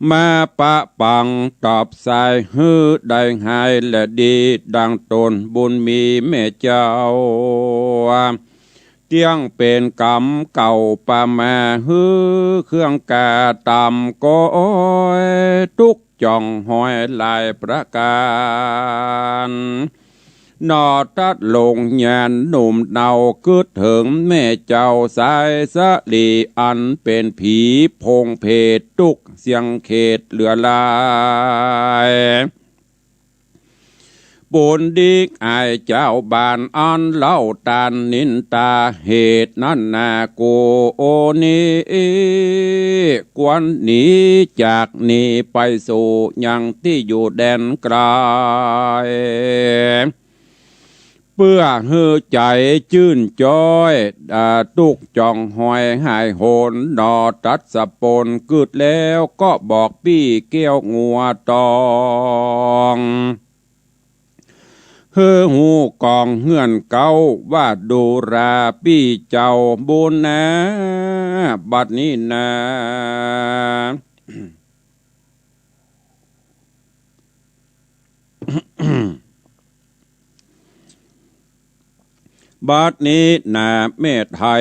มาปะปังตอบสาย หื้อได้หายและดี ดังต๋นบุญมีแม่เจ้า เตี้ยงเป๋นกรรมเก่าปะมา หื้อเครื่องกระตำก็อ้อย ตุ๊กข์จ้องห้อยหลายประก๋าน หน่อตัดลงญาณหนุ่มเนา กึ๊ดเถิงแม่เจ้าสายสะหลี อันเป๋นผีโพงเผต ตุ๊กข์เสี้ยงเขตเหลือหลาย ปูนดีอายเจ้าบ้าน อันเล่าต้านนินตา เหตุนั้นนากู โอนี้ ควรหนีจากนี้ไปสู่ยังตี้อยู่แดนไก๋ เปื้อหื้อใจ๋จื้นจ๊อย อ่า ตุ๊กข์จ้องห้อยหายโหน หน่อตัดสะปนกึ๊ดแล้ว ก็บอกปี้แก้วงัวตอง หื้อฮู้กองเฮือนเก๊า ว่าดูราปี้เจ้าบุญนา บัดนี้นา บัดนี้นาแม่ไท้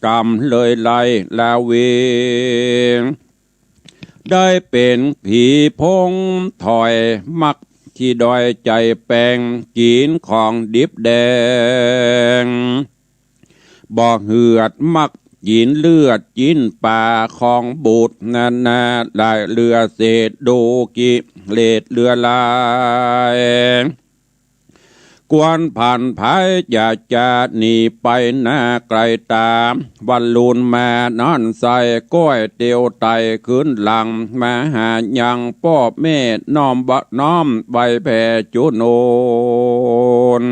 กำเลยไล่ลาเวง ได้เป๋นผีโพงถอย มักขี้ด้อยใจ๋แป๋ง กิ๋นของดิบแดง บ่เหือดมักกิ๋นเลือดจิ๊นป๋าของบุตรนานา หลายเหลือเศษดูกิเลสเหลือหลาย ควรผันไพร่อย่าจะหนีไปหน้าไกลต๋า วันลุนมานั้นใส่ก้อยเตียวไต่ขึ้นหลัง มาหายังป้อแม่น้อมบะ น้อมไหว้แผ่จุนน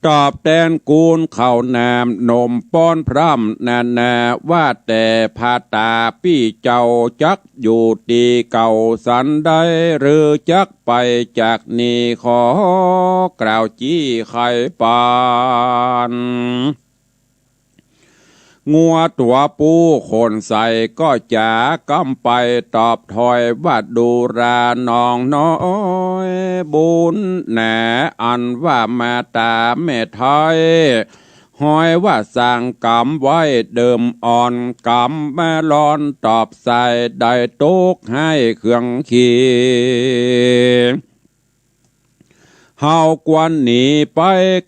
ตอบแตนกูลข้าวนามนมป้อนพร่ำนานา ว่าแต่พาต๋าปี้เจ้าจักอยู่ตี้เก่าสันใด หรือจักไปจากนี่ ขอกล่าวจี้ไขปัน งัวตั๋วปูขนใสก็จ๋ากำไปตอบถ้อยว่า ดูราน้องน้อยบุญหนา อันว่ามาต๋าแม่ไท้ ฮ้อยว่าสั่งกำไว้เดิมอ่อน กำมาร้อนตอบใส่ ได้ตกให้เคืองขี เฮาควรหนีไป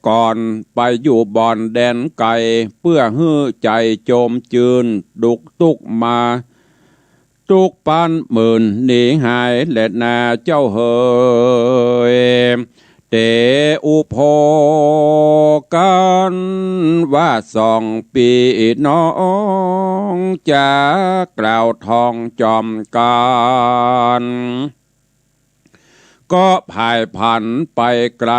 ก่อน ไปอยู่บ่อนแดนไกล เปื้อหื้อใจ๋จมจื้น ดุกตุ๊กข์มา ตุ๊กข์ปันหมื่นหนีหายแลนาเจ้าเหย เตอุโภกัน ว่าสองปี้น้องจ๋ากล่าวทองจอมกั๋น ก็ผายผันไปไกล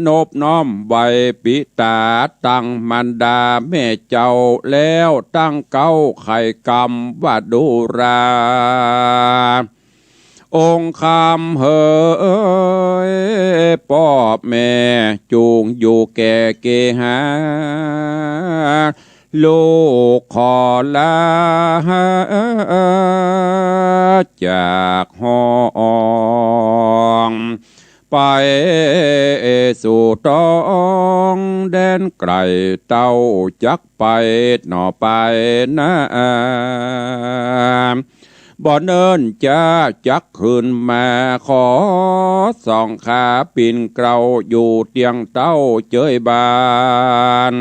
นบน้อมไหว้ปิต๋าตังมารดาแม่เจ้าแล้ว ตั้งเก๊าไขกำว่า ดูราองค์คำเหย ป้อแม่จุ่งอยู่แก่เกหา ลูกขอลาจากห้อง ไปสู่ต้องแดนไกล เต้าจักไปหน่อไปนา บ่เนิ่นจ๊าจักคืนมา ขอสองข้าปิ้นเกล้าอยู่เตียงเต้าเจยบาน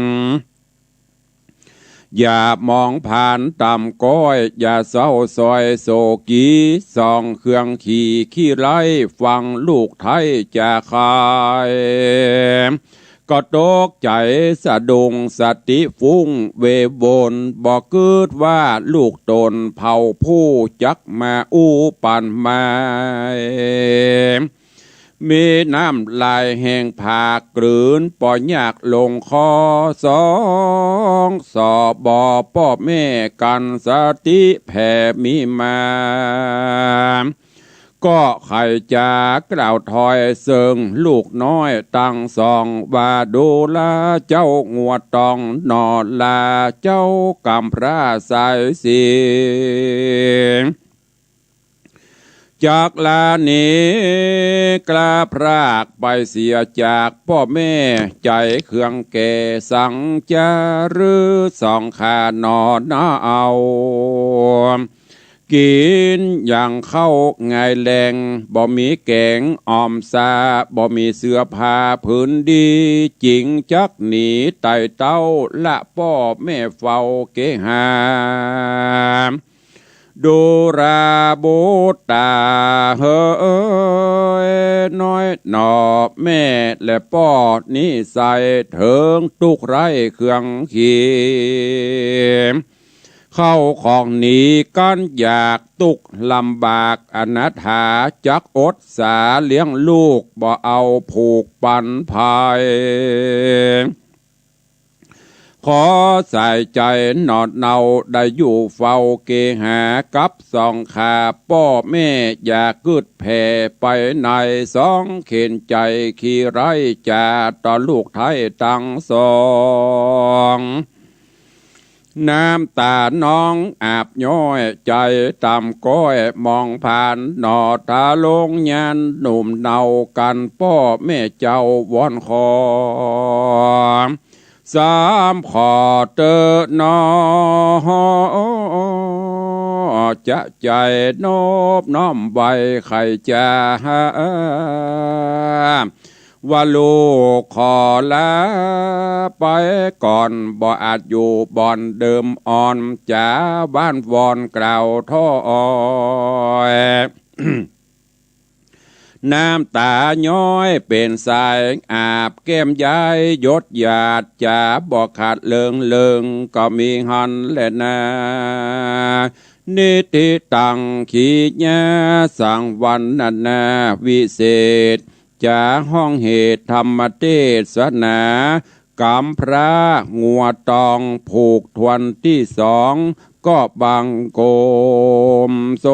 อย่ามองผ่านต่ำก้อย อย่าเศร้าซอยโศกี สองเคืองขี่ขี้ไล่ฟังลูกไท้จะขาย ก็ตกใจ๋สะดุ้งสติฟุ้งเววน บ่กึ๊ดว่าลูกต๋นเผ่าผู้จักมาอู้ปันไม้ มีน้ำลายแห้งผากกลืน ปอยากลงคอสอง สบ ป้อแม่กันสติแผ่มีมา ก็ใค่จะกล่าวถ้อยเซิ่งลูกน้อยตังสอง ว่าดูราเจ้างัวตอง หน่อลาเจ้ากำพร้าสายสิง จักลาหนีกล้าพรากไปเสียจากป้อแม่ ใจ๋เคืองแก่สังจา หรือสองข้าหน่อนาเอา กิ๋นอย่างข้าวไงแลง บ่มีแก๋งอ่อมสา บ่มีเสื้อผ้าผืนดี จิ๋งจักหนีไต่เต้า ละป้อแม่เฝ้าเกหา ดูราบุตรต๋าเหย น้อยหน่อแม่และป้อนิสัย เถิงตุ๊กข์ไร้เคืองขี เข้าของหนีกั้นอยากตุ๊กข์ลำบากอนาถา จักอดสาเลี้ยงลูกบ่เอาผูกปันภัย ขอสายใจ๋หน่อเนาได้อยู่เฝ้าเกหากับสองข้าป้อแม่ อย่ากึ๊ดแผ่ไปไหน สองเข็ญใจ๋ขี้ไร้จ๋าต่อลูกไท้ตังสอง น้ำต๋าน้องอาบย้อย ใจ๋ต่ำก้อยมองผ่านหน่อ ทาลงยานหนุ่มเนากั๋นป้อแม่เจ้าวอนขอ สามข้อเต๊อะหนอ จะใจ๋นบน้อมไหว้ใค่จะ ว่าลูกขอลาไปก่อน บ่อาจอยู่บ่อนเดิมอ่อน จ๋าอ้อนวอนกล่าวถ้อย น้ำตาย้อยเป๋นสายอาบแก้มย้ายหยดหยาด จ๋าบ่ขาดเลิงเลิง ก็มีหั้นแลนา นิทธิตัง ขีญา สัง วรรณนาวิเศษ จ๋าฮ้องเหตุธรรมเทศนา กำพร้างัวตองผูกถ้วนตี้สอง ก็บังคมส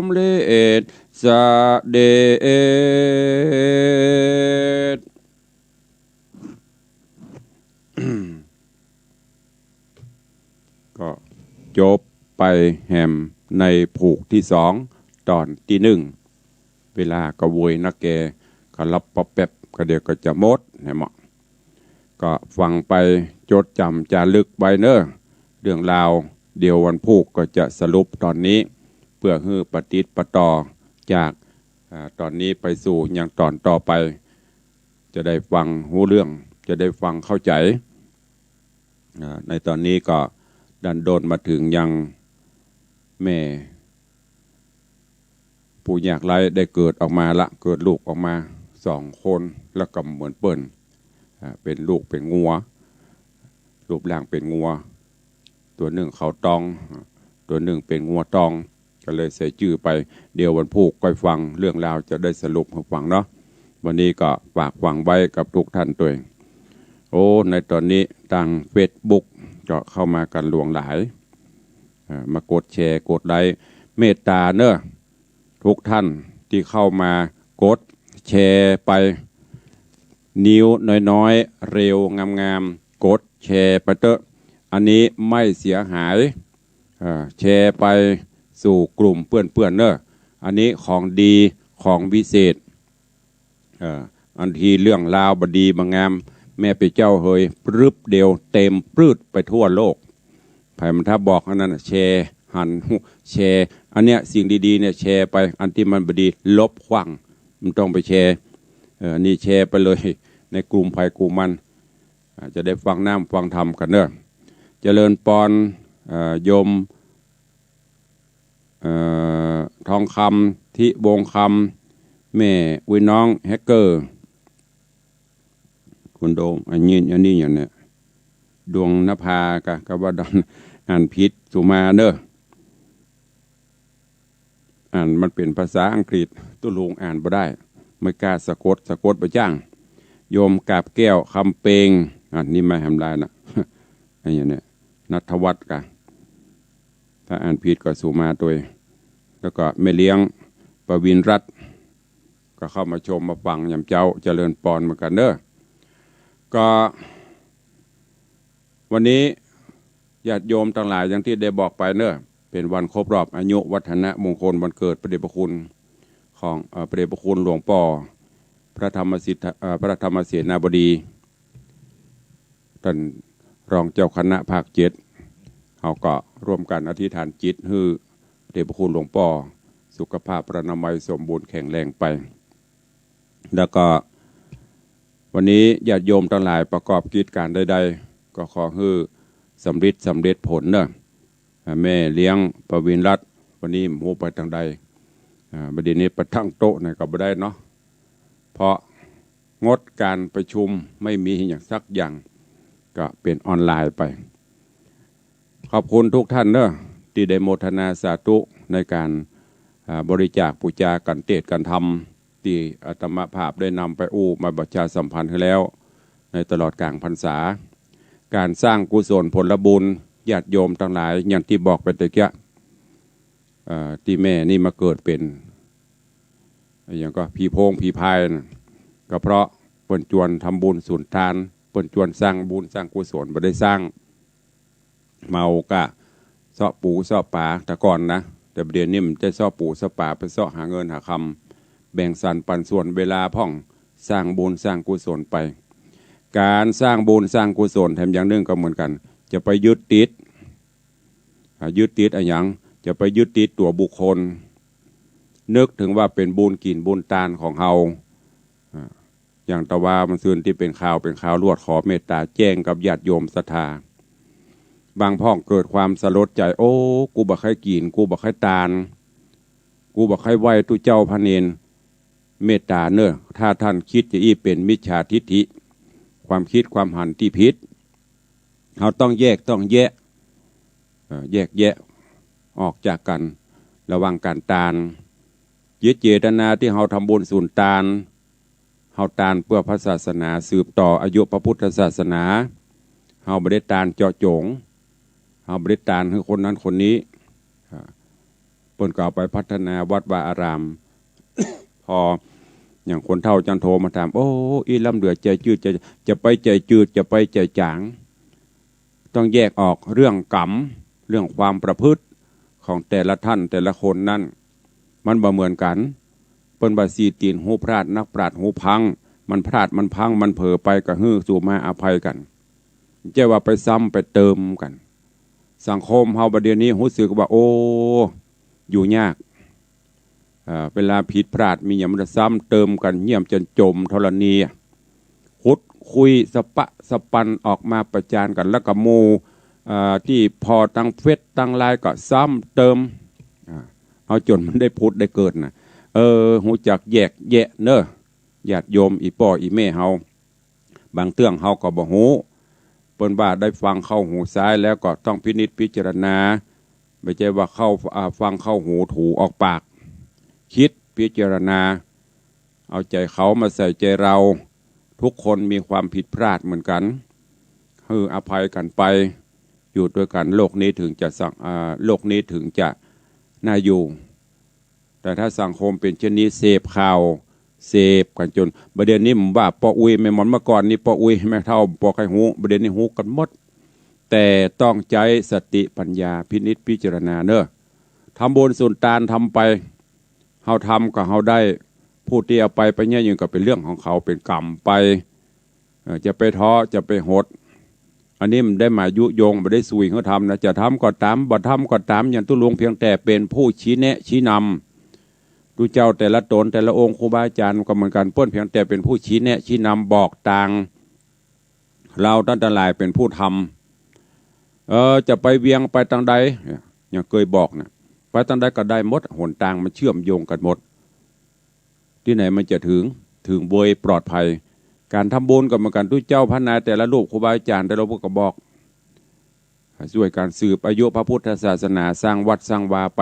มเร็จเสด็จ ก็จบไปแหมในผูกตี้สอง ต๋อนตี้นึ่ง เวลาก็โวยนักแก ขะลับปะแป๊บ ก็เดี๋ยวก็จะหมดแหมเนาะ ก็ฟังไปจดจ๋ำจ๋ารึกไว้เน่อ เรื่องราว เดี๋ยววันพูกก็จะสรุปต๋อนนี้ เปื้อหื้อปะติดปะต่อจาก อ่า ต๋อนนี้ไปสู่ยังต๋อนต่อไป จะได้ฟังฮู้เรื่อง จะได้ฟังเข้าใจ๋ อ่า ในต๋อนนี้ก็ดันด้นมาเถิงยังแม่ ผู้ยากไร้ได้เกิดออกมาละ เกิดลูกออกมาสองคน แล้วก็เหมือนเปิ้น อ่า เป๋นลูกเป๋นงัว รูปร่างเป๋นงัว ตั๋วนึ่งขาวตอง ตั๋วนึ่งเป๋นงัวตอง ก็เลยใส่จื้อไป เดี๋ยววันพูกก้อยฟัง เรื่องราวจะได้สรุปหื้อฟังเนาะ วันนี้ก็ฝากฟังไว้กับทุกท่านตวย โอ้ ในต๋อนนี้ตางเฟซบุ๊กก็เข้ามากาหลวงหลาย อ่า มากดแชร์ กดไลก์ เมตต๋าเน่อ ทุกท่านตี้เข้ามากดแชร์ไป นิ้วน้อยๆ เร็วงามๆ กดแชร์ไปเต๊อะ อันนี้ไม่เสียหาย เอ่อ แชร์ไปสู่กลุ่มเปื้อนๆ เน่อ อันนี้ของดีของวิเศษ เอ่อ อันตี้เรื่องราวบ่ดีบ่งาม แม่เป๋นเจ้าเหย ปรึบเดียวเต็มปรื๊ดไปทั่วโลก ใผมันถ้าบอกอันนั้นน่ะ แชร์หัน แชร์ อันเนี้ยสิ่งดีๆ เนี่ยแชร์ไป อันตี้มันบ่ดีลบขว้าง บ่ต้องไปแชร์ เอ่อ อันนี้แชร์ไปเลย ในกลุ่มใผกลุ่มมัน อ่า จะได้ฟังน้ำฟังธรรมกั๋นเน่อ เจริญปอน เอ่อ โยม เอ่อ ทองคำ ทิวงศ์คำ แม่อุ๊ยน้องแฮกเกอร์ คุณโดม อันนี้ อันนี้อย่างเนี้ย ดวงนภากะ กะว่าดอน อ่านผิด สุมาเน่อ อ่านมันเป๋นภาษาอังกฤษ ตุ๊ลุงอ่านบ่ได้ ไม่กล้าสะกด สะกดบ่จ้าง โยมกาบแก้ว คำเปง อ่ะ นี่ไม่ทำลายนะ อันนี้เนี่ย ณัฐวัฒน์กะ ถ้าอ่านผิดก็สุมาตวย แล้วก็แม่เลี้ยง ประวินรัตน์ ก็เข้ามาชมมาฟังยามเจ๊า เจริญปอนเหมือนกั๋นเน่อ ก็ วันนี้ญาติโยมตังหลายอย่างตี้ได้บอกไปเน่อ เป๋นวันครบรอบอายุวัฒนมงคลวันเกิดพระเดชพระคุณของ เอ่อ พระเดชพระคุณหลวงป้อ พระธรรมสิทธา เอ่อ พระธรรมเสนาบดี ต้านรองเจ้าคณะภาคเจ็ด เฮาก็ร่วมกั๋นอธิษฐานจิตหื้อพระเดชพระคุณหลวงป้อ สุขภาพพรรณนามัยสมบูรณ์แข็งแรงไป แล้วก็วันนี้ญาติโยมตังหลายประกอบกิจก๋านใดๆ ก็ขอหื้อสำริดสำเร็จผลเน่อ อ่า แม่เลี้ยงประวินรัตน์ วันนี้บ่ฮู้ไปตางใด อ่า บ่าเดี่ยวนี้ไปตั้งโต๊ะไหนก็บ่ได้เนาะ เพราะงดก๋านประชุม ไม่มีอะหยังสักอย่าง ก็เป๋นออนไลน์ไป ขอบคุณทุกท่านเน่อ ตี้ได้โมทนาสาธุในก๋าน อ่า บริจาคปู๋จาก๋านเตศน์ก๋านธรรม ตี้อาตมาภาพได้นำไปอู้มาประชาสัมพันธ์หื้อแล้ว ในตลอดก๋างพรรษา ก๋านสร้างกุศลผลบุญ ญาติโยมตังหลาย อย่างตี้บอกไปตะเกียะ เอ่อ ตี้แม่นี่มาเกิดเป๋น อะหยังก็ ผีโพงผีพายน่ะ ก็เพราะเปิ้นจวนทำบุญสุนทาน เปิ้นจวนสร้างบุญสร้างกุศล บ่ได้สร้าง เมากะเซาะปูเซาะป๋าแต่ก่อนนะ แต่บ่าเดี่ยวนี้มันจะเซาะปูเซาะป๋า ไปเซาะหาเงินหาคำ แบ่งสรรปันส่วนเวลาพ่อง สร้างบุญสร้างกุศลไป ก๋านสร้างบุญสร้างกุศลแถมอย่างนึ่งก็เหมือนกั๋น จะไปยึดติด อ่า ยึดติดอะหยัง จะไปยึดติดตั๋วบุคคล นึกเถิงว่าเป๋นบุญกิ๋นบุญตานของเฮา อ่า อย่างตะวาเมื่อซืนตี้เป๋นข่าว เป๋นข่าวลวด ขอเมตต๋าแจ้งกับญาติโยมศรัทธา บางพ่องเกิดความสลดใจ๋ โอ้ กูบ่ใค่กิ๋น กูบ่ใค่ตาน กูบ่ใค่ไหว้ตุ๊เจ้าพระเณร เมตต๋าเน่อ ถ้าต้านกึ๊ดจะอี้เป๋นมิจฉาทิฏฐิ ความกึ๊ดความหันตี้ผิด เฮาต้องแยกต้องแยะ เอ่อ แยกแยะออกจากกั๋น ระหว่างก๋านตาน เจต เจตนาตี้เฮาทำบุญสุนตาน เฮาตานเปื้อพระศาสนา สืบต่ออายุพระพุทธศาสนา เฮาบ่ได้ตานเจาะจ๋ง เฮาบ่ได้ตานหื้อคนนั้นคนนี้ อ่า เปิ้นก็เอาไปพัฒนาวัดวาอาราม พออย่างคนเฒ่าจันโทมาถาม โอ้ อี้ล้ำเหลือใจ๋จืด จะ จะไปใจ๋จืด จะไปใจ๋จ๋าง ต้องแยกออกเรื่องกรรม เรื่องความประพฤติของแต่ละท่านแต่ละคนนั้น มันบ่เหมือนกั๋น เปิ้นว่าสี่ตี๋นหูพลาด นักปราชญ์หูพัง มันพลาดมันพังมันเผลอไปก็หื้อสู่มาอภัยกั๋น บ่ใจ้ว่าไปซ้ำไปเติมกั๋น สังคมเฮาบ่าเดี่ยวนี้ฮู้สึกว่า โอ้ อยู่ยาก เอ่อ เวลาผิดพลาดมีหยังมันจะซ้ำเติมกั๋น เยี่ยมจนจ่มธรณี ขุดคุยสะปะสะปันออกมาประจานกั๋น แล้วก็หมู่ เอ่อ ตี้ผ่อตางเฟซตางไลน์ก็ซ้ำเติม อ่า เอาจ๋นมันได้ผุดได้เกิดน่ะ เออ ฮู้จักแยกแยะเน่อ ญาติโยมอี่ป้ออี่แม่เฮา บางเตื้องเฮาก็บ่ฮู้ เปิ้นว่าได้ฟังเข้าหูซ้ายแล้วก็ต้องพินิจพิจารณา บ่ใจ้ว่าเข้า อ่า ฟังเข้าหูถูออกปาก กึ๊ดพิจารณา เอาใจ๋เขามาใส่ใจ๋เรา ทุกคนมีความผิดพลาดเหมือนกั๋น หื้ออภัยกั๋นไป อยู่ตวยกั๋น โลกนี้เถิงจะสัง อ่า โลกนี้เถิงจะน่าอยู่ แต่ถ้าสังคมเป๋นเช่นนี้ เสพข่าว เสพกั๋นจ๋น บ่าเดี่ยวนี้บ่ว่าป้ออุ๊ยแม่หมอน เมื่อก่อนนี้ป้ออุ๊ยแม่เฒ่าบ่ใค่ฮู้ บ่าเดี่ยวนี้ฮู้กั๋นหมด แต่ต้องใจ๊สติปัญญาพินิจพิจารณาเน่อ ทำบุญสุนตานทำไป เฮาทำก็เฮาได้ ผู้ตี้เอาไป ไปเยียะหยิ่งก็เป๋นเรื่องของเขา เป๋นกรรมไป เอ่อ จะไปท้อ จะไปหด อันนี้บ่ได้มายุยง บ่ได้สุยหื้อทำนะ จะทำก็ต๋าม บ่ทำก็ต๋าม อย่างตุ๊ลุงเพียงแต่เป๋นผู้ชี้แนะชี้นำ ตุ๊เจ้าแต่ละต๋นแต่ละองค์ ครูบาอาจ๋ารย์ก็เหมือนกั๋น เปิ้นเพียงแต่เป๋นผู้ชี้แนะชี้นำบอกตาง เฮาต้านตังหลายเป๋นผู้ทำ เออ จะไปเวียงไปตางใด เนี่ย อย่างเกยบอกน่ะ ไปตางใดก็ได้หมด หนตางมันเชื่อมโยงกั๋นหมด ตี้ไหนมันจะเถิง เถิงโดยปลอดภัย ก๋านทำบุญก็เหมือนกั๋น ตุ๊เจ้าพระนายแต่ละรูป ครูบาอาจ๋ารย์แต่ละรูปก็บอก ช่วยกั๋นสืบอายุพระพุทธศาสนา สร้างวัดสร้างวาไป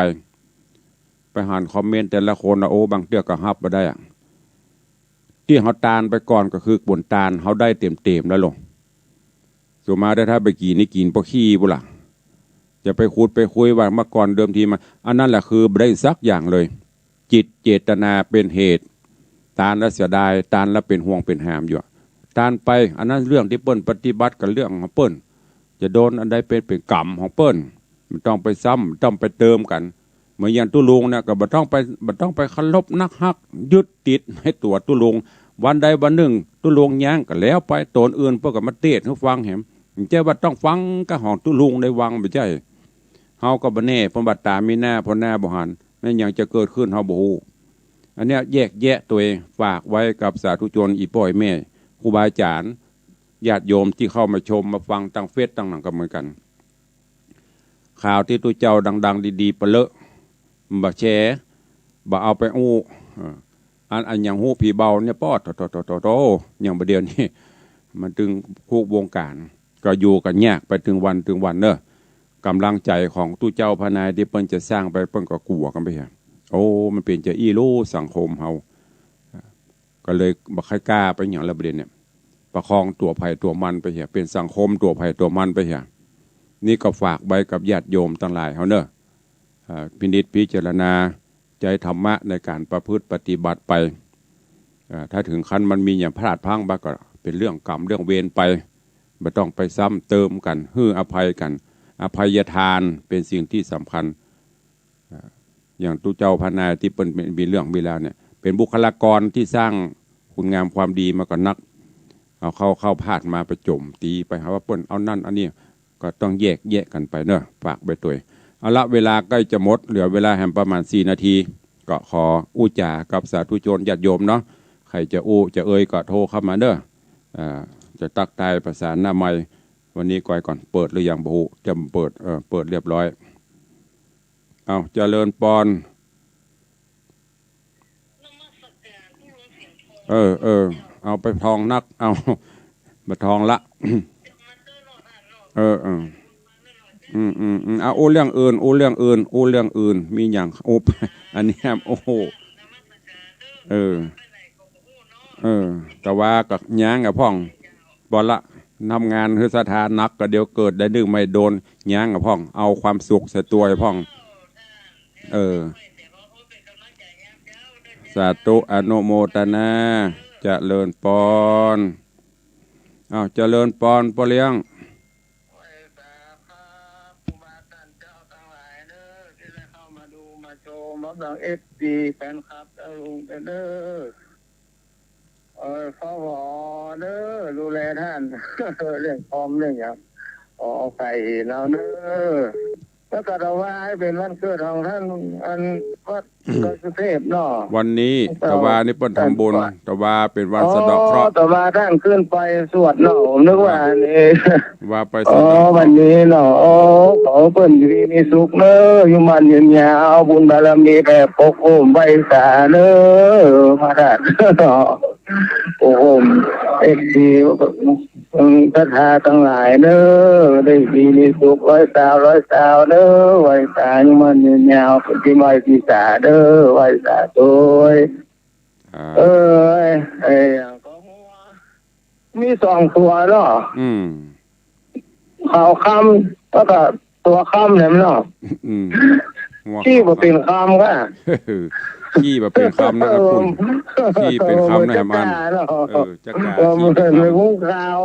ไปหันคอมเมนต์แต่ละคนนะ โอ้ บางเตื้อก็ฮับบ่ได้อะ ตี้เฮาตานไปก่อนก็คือบุญตาน เฮาได้เต๋มๆ แล้วลง ส่วนมากถ้าไปกิ๋นนี่กิ๋นป้อขี้ปู้นล่ะ จะไปขุดไปคุยว่าเมื่อก่อนเดิมทีมา อันนั้นแหละคือบ่ได้สักอย่างเลย จิตเจตนาเป๋นเหตุ ตานแล้วเสียดาย ตานแล้วเป๋นห่วงเป๋นหามอยู่ ตานไป อันนั้นเรื่องตี้เปิ้นปฏิบัติกั๋น เรื่องของเปิ้น จะโดนอันใดเป๋น เป๋นกรรมของเปิ้น บ่ต้องไปซ้ำ บ่ต้องไปเติมกั๋น เหมือนอย่างตุ๊ลุงเนี่ย ก็บ่ต้องไป บ่ต้องไปเคารพนักฮัก ยึดติดในตั๋วตุ๊ลุง วันใดวันนึ่งตุ๊ลุงย้างก็แล้วไป ต๋นอื่นเปิ้นก็มาเตศน์หื้อฟังแหม บ่ใจ้ว่าต้องฟังก้าของตุ๊ลุงในวัง บ่ใจ้ เฮาก็บ่แน่ เปิ้นว่าต๋ามีหน้า พ่อหน้าบ่หัน แม่นหยังจะเกิดขึ้นเฮาบ่ฮู้ อันเนี้ยแยกแยะตวย ฝากไว้กับสาธุชนอี่ป้ออี่แม่ ครูบาอาจ๋ารย์ ญาติโยมตี้เข้ามาชมมาฟังตางเฟซตางหนังก็เหมือนกั๋น ข่าวตี้ตุ๊เจ้าดังๆ ดีๆ ปะเลอะ บ่แชร์ บ่เอาไปอู้ เออ อัน อันอย่างฮู้ผีเบาเนี่ย ป๊อด โถ โถ โถ โถ โถ อย่างบ่าเดี่ยวนี้ มันตึงคุกวงก๋าน ก็อยู่กั๋นยากไปตึงวันตึงวันเน่อ ก๋ำลังใจ๋ของตุ๊เจ้าพระนายตี้เปิ้นจะสร้างไป เปิ้นก็กั๋วกั๋นไปเหีย โอ้ มันเป๋นจาอี้ลูสังคมเฮา ก็เลยบ่ใค่กล้าไปหยังแล้ว บ่าเดี่ยวนี้ ประคองตั๋วใผตั๋วมันไปเหีย เป๋นสังคมตั๋วใผตั๋วมันไปเหีย นี่ก็ฝากไว้กับญาติโยมตังหลายเฮาเน่อ เอ่อ พินิจพิจารณา ใจ๊ธรรมะในก๋านประพฤติปฏิบัติไป เอ่อ ถ้าเถิงขั้นมันมีหยังพลาดพลั้งไปก็เป๋นเรื่องกรรมเรื่องเวรไป บ่ต้องไปซ้ำเติมกั๋น หื้ออภัยกั๋น อภัยทานเป๋นสิ่งตี้สำคัญ เอ่อ อย่างตุ๊เจ้าพระนายตี้เปิ้นมีเรื่องมีราวเนี่ย เป๋นบุคลากรตี้สร้างคุณงามความดีมาก็นัก เอาเข้า เข้าพลาดมาไปโจ๋มตีไปหาว่าเปิ้นเอานั่นเอานี่ ก็ต้องแยกแยะกั๋นไปเน่อ ฝากไว้ตวย เอาละ เวลาใก้จะหมด เหลือเวลาแหมประมาณสี่นาที ก็ขออู้จ๋ากับสาธุชนญาติโยมเนาะ ใผจะอู้จะเอ่ยก็โทรเข้ามาเด้อ อ่า จะตั๊กตายประสานหน้าไมค์ วันนี้ก้อยก่อน เปิดหรือยังบ่ฮู้ จะเปิด เออ เปิดเรียบร้อย เอา เจริญปอน เออ เออ เอาไปทองนัก เอา มาทองละ เออ เออ อืม อืม อืม เอา อู้เรื่องอื่น อู้เรื่องอื่น อู้เรื่องอื่น มีหยัง อู้ อันนี้ โอ้โห เออ เออ แต่ว่าก็ย้างอะพ่อง บ่ละ ทำงานหื้อศรัทธานัก ก็เดี๋ยวเกิดได้นึ่งไม่โดน ย้างอะพ่อง เอาความสุขใส่ตั๋วอะพ่อง เออ สาธุ อนุโมทนา เจริญปอน อ้าว เจริญปอน ป้อเลี้ยง ไหว้สาครับ ครูบาอาจารย์เจ้าตังหลายเด้อ ตี้ได้เข้ามาดูมาชม พร้อมทั้ง เอฟซี แฟนคลับเจ้าลุงเด้อ เออ ขอวอนเด้อ ดูแลต้าน เรื่องคอมเรื่องหยัง ขออภัยเฮาเด้อ แล้วก็ถวายเป๋นวันเกิดของต้าน อันวัด อืม ดอยสุเทพเนาะ วันนี้ เจ้า ตะวานี่เปิ้นทำบุญ ตะวาเป๋นวันสะเดาะเคราะห์ อ๋อ ตะวาต้านขึ้นไปสวดเนาะ ผมนึกว่าอันนี้ ว่าไปสะเดาะเคราะห์ อ๋อ วันนี้เนาะ อ๋อ ขอเปิ้นอยู่ดีมีสุขเด้อ อยู่มั่นยืนยาว บุญบารมีแผ่ปกโฮมไหว้สาเด้อ พระธาตุเนาะ โอ้โห เอฟซี อืม ศรัทธาตังหลายเด้อ ได้ดีมีสุข ร้อยสาว ร้อยสาวเด้อ ไหว้สาอยู่มั่นยืนยาว เปิ้นตี้ไหว้ตี้สาเด้อ ไหว้สาโตย อ่า เอ้ย ไอ้หยังก็หัว มีสองตั๋วเนาะ อืม ขาวคำ แล้วก็ตั๋วคำแหลมเนาะ อืม หัว ขี้บ่เป๋นคำก่ะ ขี้บ่เป๋นคำนะคุณ ขี้เป๋นคำนะแหมอัน เออ จักกา เออ ขี้เป๋นคำ เหมือนในวงข่าว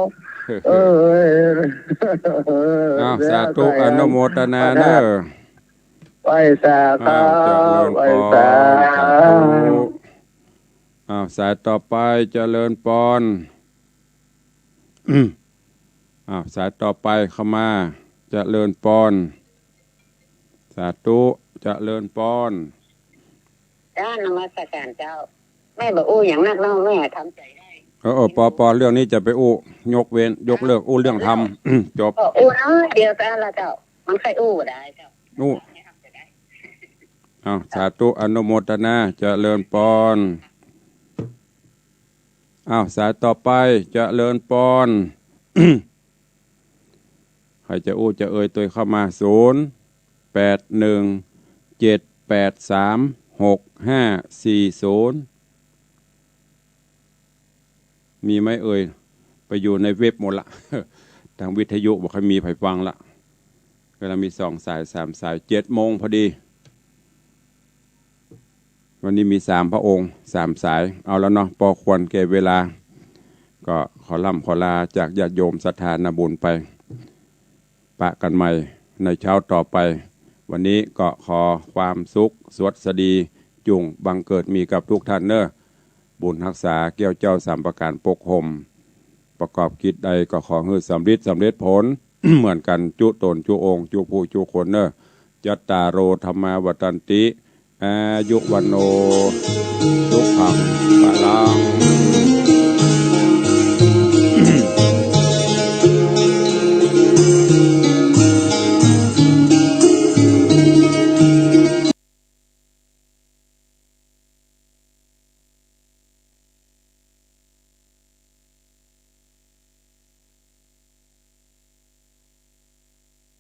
เออ อ้าว สาธุ อนุโมทนาเด้อ ไหว้สาครับ อ้าว เจริญปอน ไหว้สา สาธุ อ้าว สายต่อไป เจริญปอน อ้าว สายต่อไปเข้ามา เจริญปอน สาธุ เจริญปอน เจ้า นมัสการเจ้า แม่บ่อู้หยังนักเนาะ แม่ทำใจ๋ได้ เออ เออ ปอ ปอ เรื่องนี้จะไปอู้ ยกเว้น ยกเลิก อู้เรื่องธรรม จบ ก็อู้เนาะ เดี๋ยวก็ละเจ้า มันใค่อู้บ่ได้เจ้า อู้ อ้าว สาธุ อนุโมทนา เจริญปอน อ้าว สายต่อไป เจริญปอน ใผจะอู้จะเอ่ยตวยเข้ามา ศูนย์ แปด หนึ่ง เจ็ด แปด สาม หก ห้า สี่ ศูนย์ มีไหมเอ่ย ไปอยู่ในเว็บหมดละ ทางวิทยุบ่ค่อยมีใผฟังละ ก็เลยมีสองสาย สามสาย เจ็ดโมงพอดี วันนี้มีสามพระองค์ สามสาย เอาละเนาะ ปอควรแก่เวลา ก็ขอล่ำขอลาจากญาติโยมศรัทธานาบุญไป ปะกั๋นใหม่ในเช้าต่อไป วันนี้ก็ขอความสุขสวัสดีจุ่งบังเกิดมีกับทุกท่านเน้อ บุญฮักษาแก้วเจ้าสามประก๋านปกโฮม ประกอบกิจใดก็ขอหื้อสำริด สำเร็จผล เหมือนกั๋นจุ๊ต๋นจุ๊องค์จุ๊ผู้จุ๊คนเน้อ จัตตาโร ธัมมา วัฑฒันติ อายุ วัณโณ สุขัง พลัง